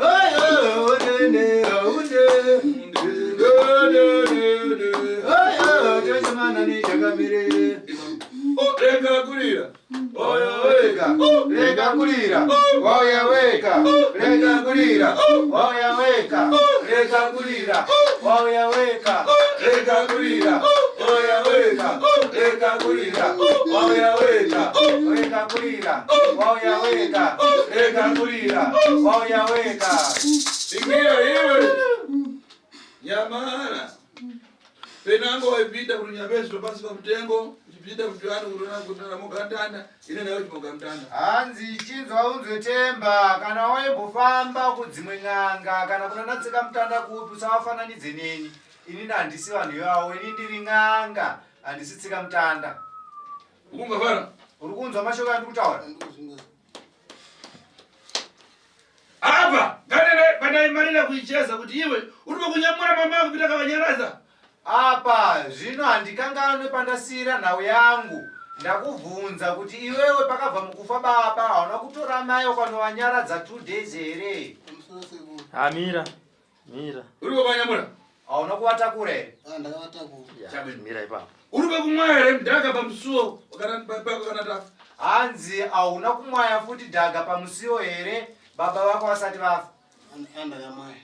Oyo, onene, aunde. Oyo, tochimana ni chakamire. Rega kurira. Oya Weka, rega kurira, oya weka, rega kurira, oya weka, rega kurira, oya weka, rega kurira, oya weka, rega kurira, oya weka, rega kurira, oya weka, rega kurira, oya weka. Ingira iwe. Nyamara. Penango waipinda kuti nyambezo pasi pamutengo, uchipinda kuti vanhu kurona kurona mugandanda, ine nayo chimugandanda. Hanzi chinzwa unzwe Temba, kana waimbofamba kudzimwe n'anga kana kuna natsika mutanda kupi usavafananidze neni. Inini handisi vanhu ivavo, ini ndiri n'anga, handisi tsika mutanda. Ukunzwa fara? Uri kunzwa mashoko andiri kutaura? Apa nganene pandaimarira kuicheza kuti iwe uri kunyamura mama kupita kavanyaradza. Apa zvino handikanganwe pandasiira nhau yangu. Ndakubvunza kuti iwewe pakabva mukufa baba hauna kutora amai ukanovanyaradza 2 days here? Ha mira. Mira. Uri kuvanyamura? Hauna kuvatakura here? Ah, ndakavatakura. Ya, mira ipapo. Uri kumwaya here mdhaka pamusuo kana kana tafa? Hanzi hauna kumwaya futi dhaga pamusiwo here baba vako vasati vafa? Andakamwaya.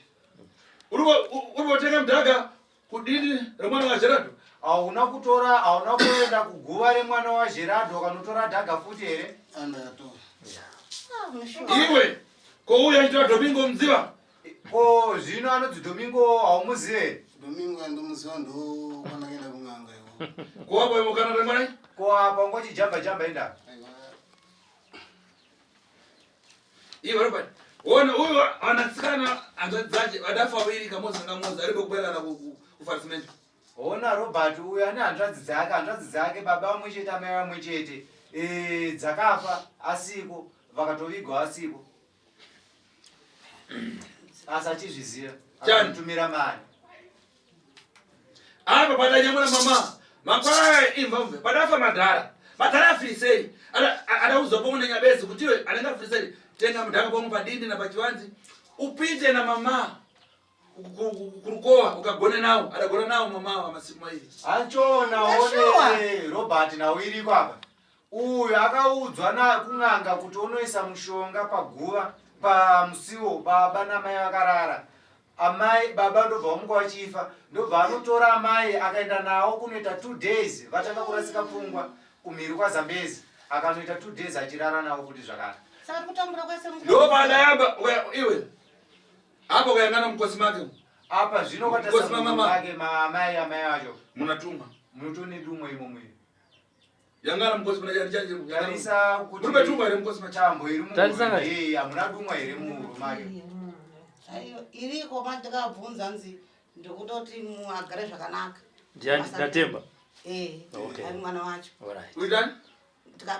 Uri kutenga mdhaka kudini remwana waGerardo? Hauna kutora, hauna kuenda kuguva remwana waGerardo ukanotora dhaga futi here? Andakatora. Iwe ko uya achitora Domingo mudziva? Ko zvino anonzi Domingo haumuzive? Domingo andomuziva ndo kwandakaenda kun'anga iwo. Ko apo iwe kana remwana? Ko apa ungochijamba jamba enda. Iwe Robert, wona uyu anatsikana hanzvadzi dzache vadafa vaviri kamozi nakamozi aripo kubairana kufarisimente. Hona Robert uyu ane hanzvadzi dzake, hanzvadzi dzake baba vamwe chete amai vamwe chete e, dzakafa asiko vakatovigwa asiko asi achizviziva akatumira mari apa padanyamura mama makwai imvamve padafa madhara madhara afirisei adaudzwa pomwe nenyabezi kuti iwe anenge afirisei tenga mudhaka pomwe padindi napachivanzi upite namama kurukowa ukagone nawo adagona nawo mama wa masiku mairi achona one Robert nawo iriko apa uyu akaudzwa nakun'anga kuti unoisa mushonga paguva pamusiwo baba namai vakarara amai baba ndobva vamuka vachifa ndobva anotora amai akaenda nawo kunoita two days vatanga kurasika pfungwa kumhiri kwazambezi akanoita two days achirara nawo futi zvakare Saka kutambura kwese ndopandayamba iwe apa ukayangana mukosi make apa zvino Mukosi mamama. kwatasake maamai amai acho munatumwa munotone dumwa imo mwiri yangana mukosi muna chani chani tarisa kuti muri betumwa here mukosi macho tambo iri Tarisa muhuro kai. ndei hamuna dumwa here muhuro make Aiyo, iriko mandikabvunza nzi ndikutoti agare zvakanaka. Ndiani ndatemba. Eh, Okay. ari mwana wacho. Alright. uitani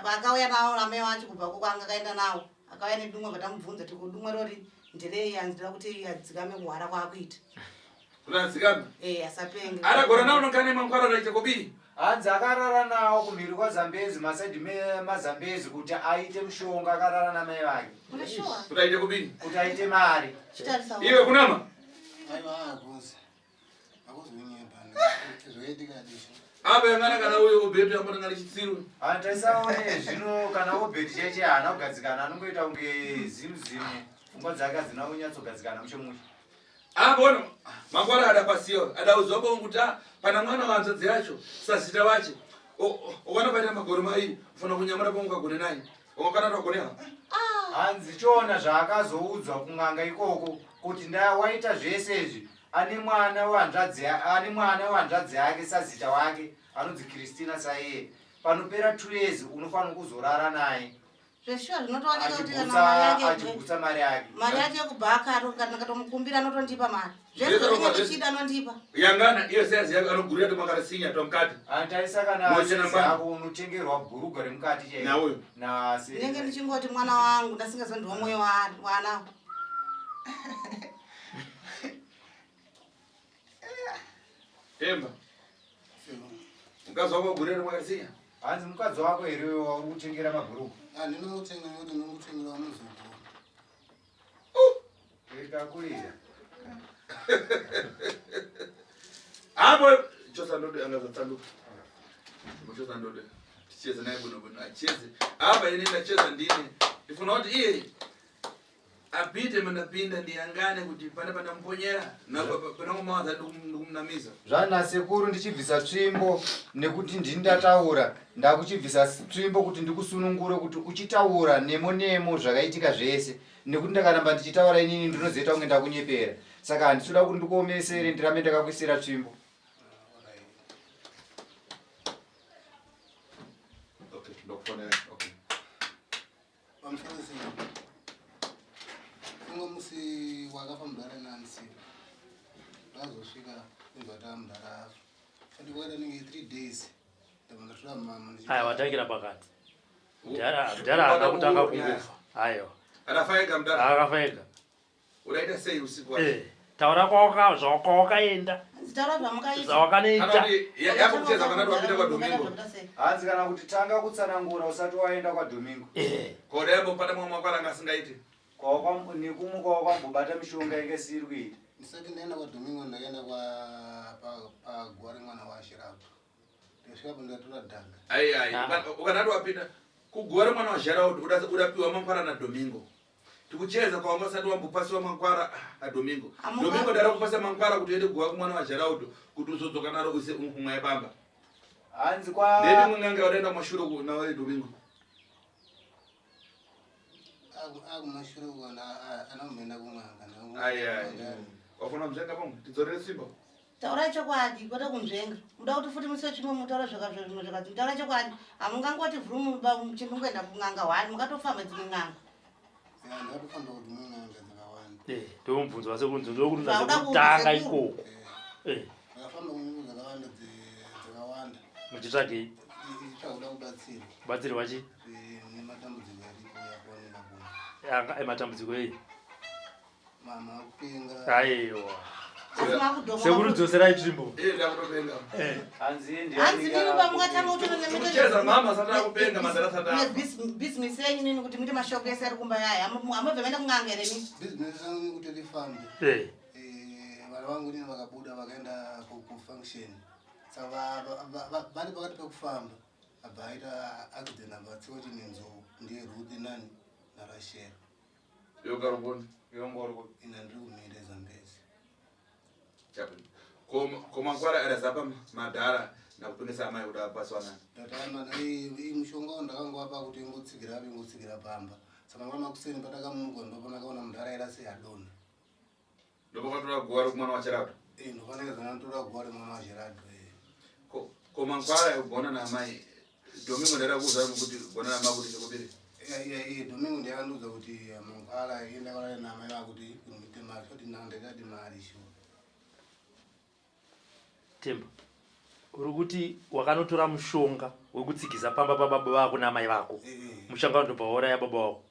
Akauya nawo amai wacho kubva kwanga akaenda nawo. Akauya nedumwa vatamubvunza tiko dumwa rori nderei hanzi ndira kuti adzikame kuhwara kwaakuita. kuti adzikame Eh, asapenge. adagona nawo nokane mangwana raite kobii hanzi akarara nawo kumhiri kwazambezi masaidi mazambezi kuti aite mushonga akarara namai vake Une sure? kuti aite kobii kuti aite mari Chitarisa. iwe kunama Aiwa hakuzi. Hakuzi kunyepa. Zvoitika disho. apa yangana kana uyo ubhetu yambona ngari chitsiru taisaone zvino kana obheti cheche haana kugadzikana anongoita kunge zimu zimu pfungwa dzake hadzina kunyatsogadzikana mushe mushe apa ona mangwana adapasiwa adaudzwa bongo kuti ah, pana mwana wanzadzi yacho sazita wache ukana paita magore mairi ufana kunyamura bongo kagone naye ukakana twagoneha hanzi chiona zvaakazoudzwa kun'anga ikoko kuti ndawaita zvese izvi ane mwana wehanzvadzi ane mwana wehanzvadzi yake sazita wake anonzi Christina saiye panopera 2 years unofanira kuzorara naye Zveshuwa zvinotooneka kuti kana mari achigutsa yake achigutsa mari yake mari yacho yekubhaka ndikatomukumbira anotondipa mari. Zvese Zvese zvinenge zvese. ndichida anondipa. yangana iyo sayazi yako anogurira tomakarasinya tomukati tarisa kana Mochena size mwana. yako unotengerwa bhurugwa remukati chairo Nauyo. Ndinenge ndichingoti mwana wangu ndasingazondiwa mwoyo waanawo. temba mukadzi wako agurira tomakarasinya hanzi mukadzi wako here wauri kutengera mabhurugwa Handina kutenga nekuti ndinongotengera muzukuru. ikakurira apo chosa ndode angazotsanduka chosa ndode ticheze naye bwino bwino acheze apa ine ndacheza ndine ndifuna kuti iye apite mandapinda ndiyangane kuti pane pandamuponyera panangomawadza ndikumunamisa zvana sekuru ndichibvisa tsvimbo nekuti ndini ndataura ndakuchibvisa tsvimbo kuti ndikusunungure kuti uchitaura nemo nemo zvakaitika zvese nekuti ndakaramba ndichitaura inini ndinozoita kunge ndakunyepera saka handitoda kuti ndikuomesere ndirambe ndakakuisira tsvimbo okay ndokufonera okay Pamusoro sei. Unga musi wakafa mudhara nani sei. Ndazosvika ndibva mudhara afa. Sati kwaita nenge 3 days. Ndabva ndatora mama. Aya watangira pakati. Mudhara mudhara haana kutanga kungofa. Aiwa. Akafa ega mudhara. Akafa ega. Udaita sei usiku wacho? Eh, taura kwawaka zvawakaenda. Taura zvamukaita. Zvawakanoita. Yakucheza kana wapinda kwa Domingo. Hanzi kana kuti tanga kutsanangura usati waenda kwaDomingo. Eh. Ko dai ambopata mumwe wako anga asingaiti. Nekumuka wakwambobata mishonga yanga isiri kuita. Ndisati ndaenda kwaDomingo ndakaenda kwa paguva remwana waShirapo. Ndasvikapo ndikatora dhaga. Ai ai, ukanati wapinda kuguva remwana waShirapo udapiwa mankwara naDomingo. Tikucheza kwawanga usati wambopasiwa mankwara aDomingo. Domingo ndara kupasa mankwara kuti uende kuguva kumwana waJeraudo kuti uzodzoka naro uise kumwa yepamba. Hanzi kwa Ndeipi mun'anga wadaenda kumashure nawe Domingo? Akumashure uko anakumenda kun'anga. Ai ai. Wafuna mzenga pamwe tidzorere simba. Taurai chokwadi kwete kunzvenga. Muda kuti futi musi wechimwe mutaure zvimwe zvakati. Taurai chokwadi. Hamungangoti vhurumu muchingoenda kun'anga hwani mukatofamba dzimwe n'anga. Ndakatofamba kuti n'anga dzakawanda. Eh, ndomubvunzo wasekunzi ndokuti Zvauda kutanga kuudza ikoko. Eh, Ndakafamba kun'anga dzakawanda dzakawanda. muchitsvagei? Ichitsvaga kuda kubatsirwa. Kubatsirwa chi? Nematambudziko aripo yakuoneka kuno. Anga ematambudziko ei? Mama kupenga. Aiwa. Asi makudhonga Sekuru dzoserai tsvimbo. Eh, ndakutopenga. Eh. Hanzi Hanzi mimi pamungatanga Tikucheza mama asati akupenga madhara asati afa. bhizinesi yenyu nini kuti muite mashoko ese ari kumba yaya. Hamubve maenda kun'anga here nini? Bhizinesi rangu kuti rifambe. Eh. Vana vangu nini vakabuda vakaenda kufunction. Saka vari pakati pekufamba abva aita accident abva atsiwa kuti nenzou ndiye Ruth nani naRashel. Yokaruboni. Ina ndiri kumira Zambezi. Ko mankwara arazapa madhara nakupengesa amai kuda paswa nani. Ndatama mushonga ndakangowapa kuti ingotsikira apo ingotsikira pamba. Saka mangwana makuseni patakamuka ndopandakaona mudhara aira sei adonha. Ndopakatora guva rekumwana waCherado. Eh, ndopanakazana tora guva remwana waGerardo. Ko mankwara ekugona naamai Domingo ndaida kuuza kuti gona naamai kuti chekubiri. Domingo ndiyakandiudza kuti mankwara enda kurara naamai vakuti muite mari soti ndandakati mari shuwa. Temba. Uri kuti wakanotora mushonga wekutsigisa pamba pababa vako namai vako. Mushonga ndobva wauraya baba vako.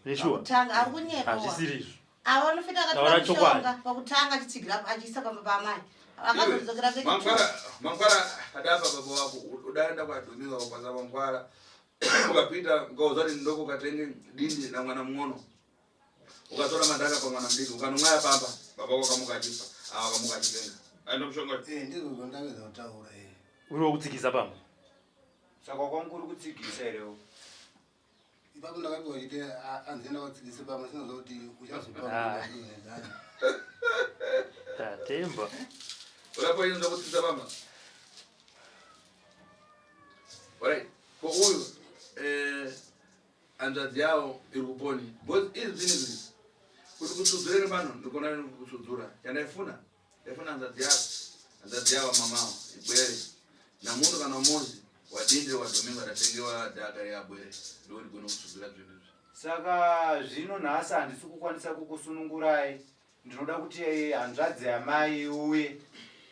Neshuwa? Pakutanga ari kunyepa. Hazvisiri izvo. Ava vanofita akatora Taura chokwadi. mushonga pakutanga achitsigira achiisa pamba paamai. Akazodzokera Mankwara mankwara adapa baba wako udaenda kwaDomingo akapasa mankwara ukapita ukauza kuti ndoko ukatenge dindi na mwana mung'ono ukatora madhaka pamwana mudiki ukanomwaya pamba baba wako akamuka achifa ava akamuka achipenga aenda mushonga Eh, ndizvo zvandakawedza kutaura eh. Uri wekutsigisa pamba. Saka kwangu kuri kutsigisa here? Ipapo ndakapiwa chite anzi enda watsigise pamba sinoziva kuti uchazopa Ah. Tatemba. urapo inoda kutsigisa pamba Alright. Ko uyu eh hanzvadzi yawo iri kuponi because izvi zvinhu izvi kuti kutsudzureni pano ndikona kutsudzura chandaifuna ndaifuna hanzvadzi yavo hanzvadzi yavo mamawo ibwere namunhu kana muzi wadindire wadomingo adatengewa dhaka reabwere ndokuti gone kutsudzura zvinhu izvi Saka zvino nhasi handisi kukwanisa kukusunungurai. Ndinoda kuti hanzvadzi yamai iuye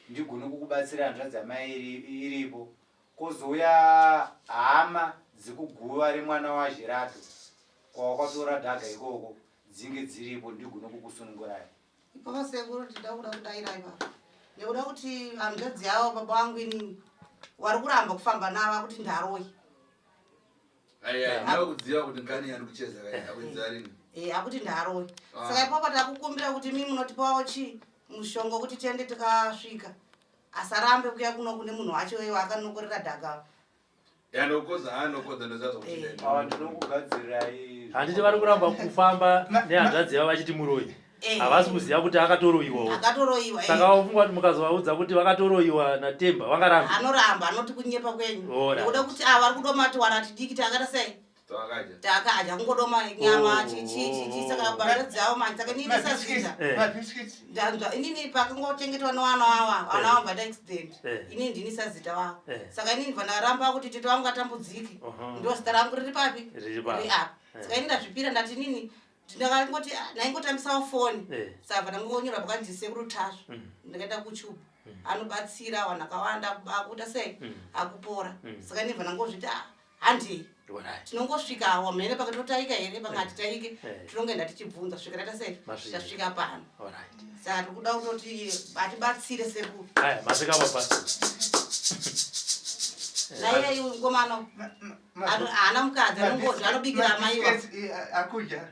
ndigone kukubatsira hanzvadzi yamai iripo. Kozouya hama dzekuguva remwana waGerardo kwawakatora dhaga ikoko dzinge dziripo ndigone kukusunungurai. Ipapo sekuru ndida kuda kudaira ipapo. Nekuda kuti hanzvadzi yavo baba vangu inini wari kuramba kufamba navo kuti ndaroi. aiai ndakuziva kuti ngani yani kucheza kai akuziva rini Eh, akuti ndaroi. Ah. Saka ipapo takukumbira kuti mimi munotipawo chi mushonga kuti tiende tikasvika. Asarambe kuya kuno kune munhu wacho iye akanokorera dhaga. yanokodza anokodza ndoziva Ava ndinokugadzirirai. Handiti vari kuramba kufamba nehanzvadzi yavo vachiti muroyi. Eh. Havasi kuziva kuti akatoroyiwawo. Akatoroyiwa. eh. Saka wafunga kuti mukazovaudza kuti vakatoroyiwa naTemba vangarambe. Anoramba anoti kunyepa kwenyu. Alright. Nekuda kuti ava vari kudoma tiwana tidiki takata sei? Tawakadya. Takadya kungodoma nyama Oh. chi chi chi chi saka hanzvadzi yavo manje saka inini ndisazviita. Eh. Ndanzwa inini pakangochengetwa nevana vava vana vavo vaita accident. Eh. Inini ndini sazita vavo. Eh. Saka inini ndibva ndaramba kuti tete vangu atambudzike. Aha. Ndo zita rangu riri papi? Riri papi. Riri apa. Eh. Saka inini ndazvipira ndati inini Ndakangoti ah, ndaingotambisawo foni. Eh. Saka ndangonyora pakanzi sekuru Tasvu. Ndakaenda kuTube. Anobatsira vanhu akawanda akuita sei? Akupora. Saka ndibva ndangozviti ah, handei. Alright. Tinongosvikawo mhene pakatotaika here panga hatitaike Eh. tinongoenda tichibvunza svika taita sei Masvika. tasvika pano. Alright. Saka tiri kuda kutoti atibatsire sekuru. Aya, masvika papa. Naiye uyu mukomana haana mukadzi anongoti anobikira amaiwa. Akudya.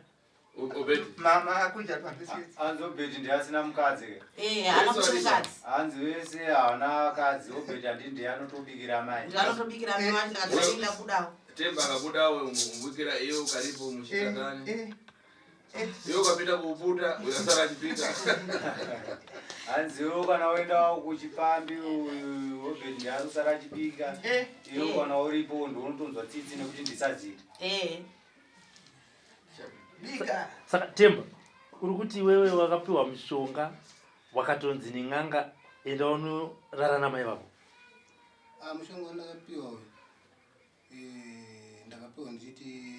Obedi. Mama akudya mabhisiketsi. Hanzi Obedi ndiye asina mukadzi ke. Eh, haana mukadzi. Hanzi vese haana vakadzi, Obedi handi ndiye anotobikira amai. Ndiye anotobikira amai wacho ndakati ndabudawo. Temba akabudawo mubikira iyo karipo muchitatani. Iwe ukapinda kuuputa ukasara achipika. Hanzi iwe kana uenda kuchipambi uyu Obedi ndiye anosara achibika. Iwe kana uripo ndounotonzwa tsitsi nekuti ndisazita. Eh. Bika. Saka Temba, uri kuti iwewe wakapiwa mishonga wakatonzi nen'anga enda unorara namai vako. Ah, mushonga wandakapiwa uyu eh, ndakapiwa ndichiti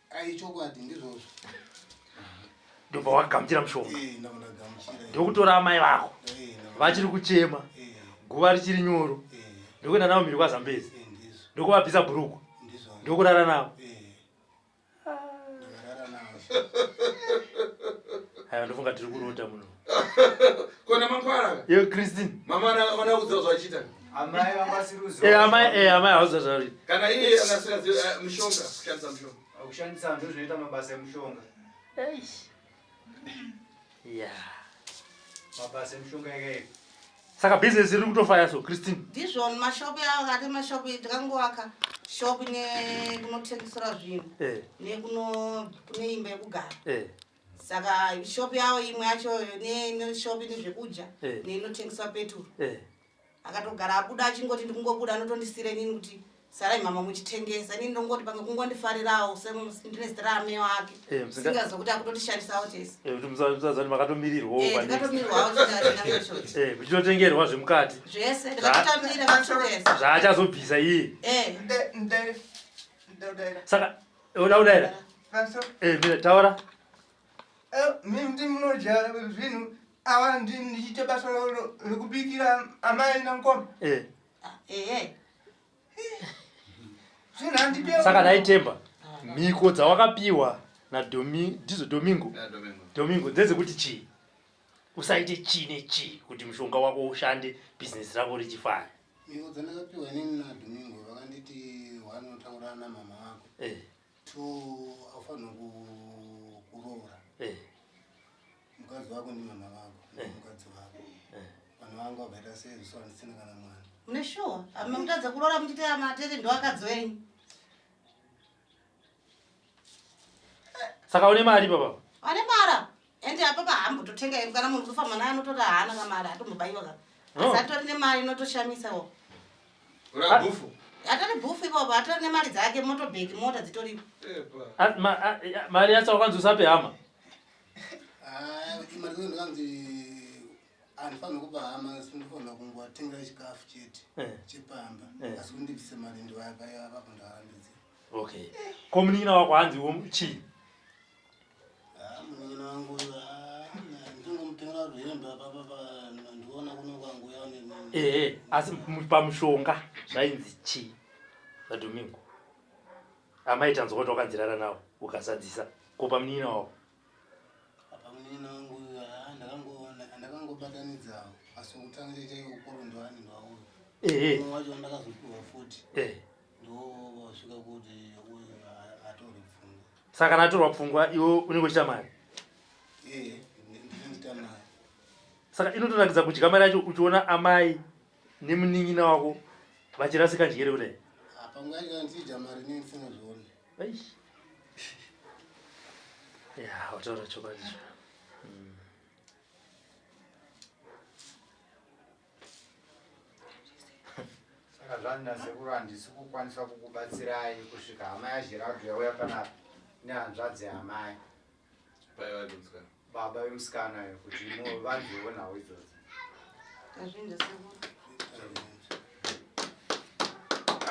ai chokwadi ndizvozvo. Ndobva wakagamuchira mushonga. Eh, ndabva ndagamuchira. Ndokutora amai vako Eh, ndabva- vachiri kuchema Eh, guva richiri nyoro eh, ndokuenda navo mhiri kwaZambezi eh, ndizvo ndokuvabvisa bhurukwa ndizvo. ndokurara navo. Eh, ndakarara navo. Aiwa, ndofunga tiri kurota muno. Kona mangwana. Iyo Christine. Mama ana kuziva zvachiita. Amai vangasiruziva. Eh, amai eh, amai hauziva zvauri. Kana iye angasingazivi mishonga, kushandisa mishonga. Kushandisa ndo zvinoita mabasa emushonga. Yeah. Mabasa emushonga yakaipa. Saka business iri kutofaya so Christine. Ndizvo mashopu avo akati mashopu takangovaka shopu nekunotengesera zvinhu Eh, nekuno kune imba yekugara. eh. Saka shopu yavo imwe yacho neshopu ine zvekudya Eh. neinotengeswa peturu. Eh. Akatogara abuda achingoti ndikungobuda anotondisira inini kuti sarai mama muchitengesa inini ndongoti pamwe kungondifarirawo ndine zita raamai wake. Eh, Singazokuti akutotishandisawo tese. Eh, kuti musazani makatomirirwawo Eh, pane. tikatomirwawo tikatinangoshoti. Eh, muchitotengerwa zvemukati. Zvese ndikatotambira katotesa. Zvaachazobvisa iye. Eh. Ndaudayira. Saka uda kudaira? Pamusoro. Eh, mira taura. Mimi munodya zvinhu ava ndichiita basa rekubikira amai namukoma. Eh. Eh. Zvinhu handipe. Saka nhai Temba, mhiko dzawakapiwa na Domi, ndizo Domingo. Yeah, Domingo. Domingo ndedzekuti chii? Usaite chii nechii kuti mushonga wako ushande business rako richifaya. Mhiko dzandakapiwa inini naDomingo vakanditi one unotaura namama vako. Eh. Two aufanirwa kuroora. Eh. Mukadzi wako ndi mama vako, Eh. mukadzi wako. Eh. Vanhu vangu vakaita sei so handisina kana mwana. Mune shuwa? Mutadza kuroora muchiti amatete ndoakadzi wenyu. Saka une mari baba? Ane mara. Ende apapa hambototenga kana munhu kufamba naye anotora haana kamari atombobaiwa ka. Oh. Asi atori nemari inotoshamisawo. Ura bufu. Atori bhufu ipapo atori nemari dzake motobheki mota dzitoripo. Epa. Ah, mari yacho wakanzi usape hama. Ah, mari dzacho ndakanzi handifanirwi kupa hama asi ndinofanira kungovatengera chikafu chete Eh. chepamba. Eh. Asi kuti ndibvise mari ndivapa apapo ndavarambidza. Okay. Ko munin'ina wako hanzi wo chii? Ah, munin'ina wangu uyu, ah, ndingomutengera ruhembe apapa ndiona kuno kwangu uya Eh, asi pamushonga zvainzi chii? ZvaDomingo. Amai tanzwa kuti wakanzirara nawo ukazadzisa. Ko pamunin'ina wako? Apa munin'ina wangu uyu, ah, ndakangobatanidzawo asi kutanga chaicho ukuru ndoani ndwauyu. Eh. Umwe wacho ndakazopiwa futi. Eh. Ndosvika kuti uyu atore pfungwa. Saka kana atorwa pfungwa iwe unenge uchiita mari. Eh, ndinoita mari. Saka inotonakidza kudya mari yacho uchiona amai nemunin'ina wako vachirasika njere kudai. Apa nguva yacho kana ndichidya mari inini ndisingazvioni. Eish. Ya, wataura chokwadi. Saka zvanzi nasekuru handisi kukwanisa kukubatsirai kusvika hama yaGerardo yauya panapa nehanzvadzi yamai. Baba vemusikana. Baba vemusikana yo kuti vanzwewo nhau idzodzo. Tazvinzwa sekuru.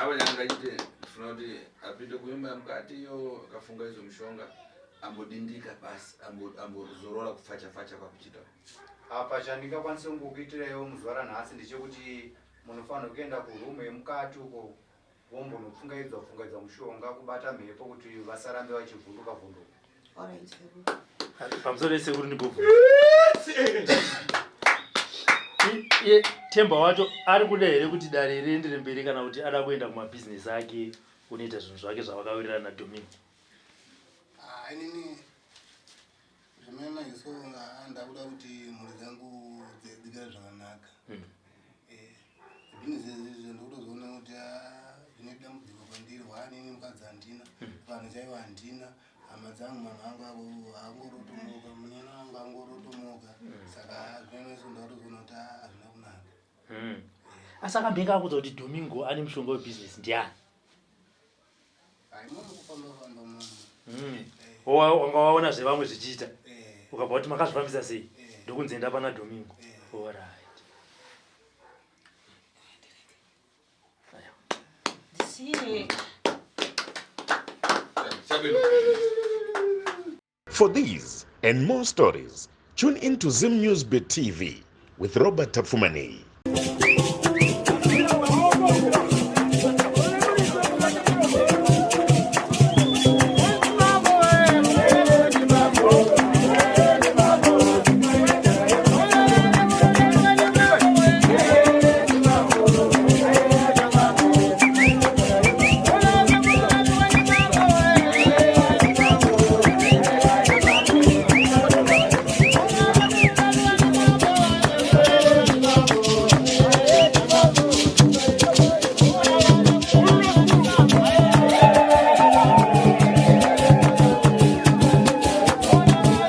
Ava nyanga chite ndifuna kuti apinde kuimba mukati iyo akafunga izvo mishonga. Ambodindika pasi, ambozorora kufacha facha kwakuchita. Apa chandingakwanise kungokuitiraiwo muzuva ranhasi ndechekuti munofanirwa kuenda kuroom yemukati uko vombonopfungaidzwa pfungaidzwa mushonga kubata mhepo kuti vasarambe vachivhunduka vhunduka. Alright, sekuru. Pamusoro yesekuru ndibhobho. Iye Themba wacho ari kuda here kuti dare riendere mberi kana kuti ada kuenda kumabhizinesi ake unoita zvinhu zvake zvavakawirirana naDomingo? Ah, inini zvimene manje so ndakuda kuti mhuri dzangu dzigare zvakanaka. Eh, zvinhu izvi ndikutozoona kuti ah, zvine dambudziko kwandiri hwanini mukadzi handina vanhu chaivo handina hama dzangu mama angu avo angorotomoka munana wangu angorotomoka saka zvimene so ndakutozoona kuti ah, hazvina kunaka. Asi akambenge akuudza kuti Domingo ane mushonga webhizinesi ndiani? Wanga waona zvevamwe zvichiita ukabva kuti makazvifambisa sei ndokunzi enda pana Domingo. Alright. For these and more stories, tune in to Zim News Bit TV with Robert Tafumani.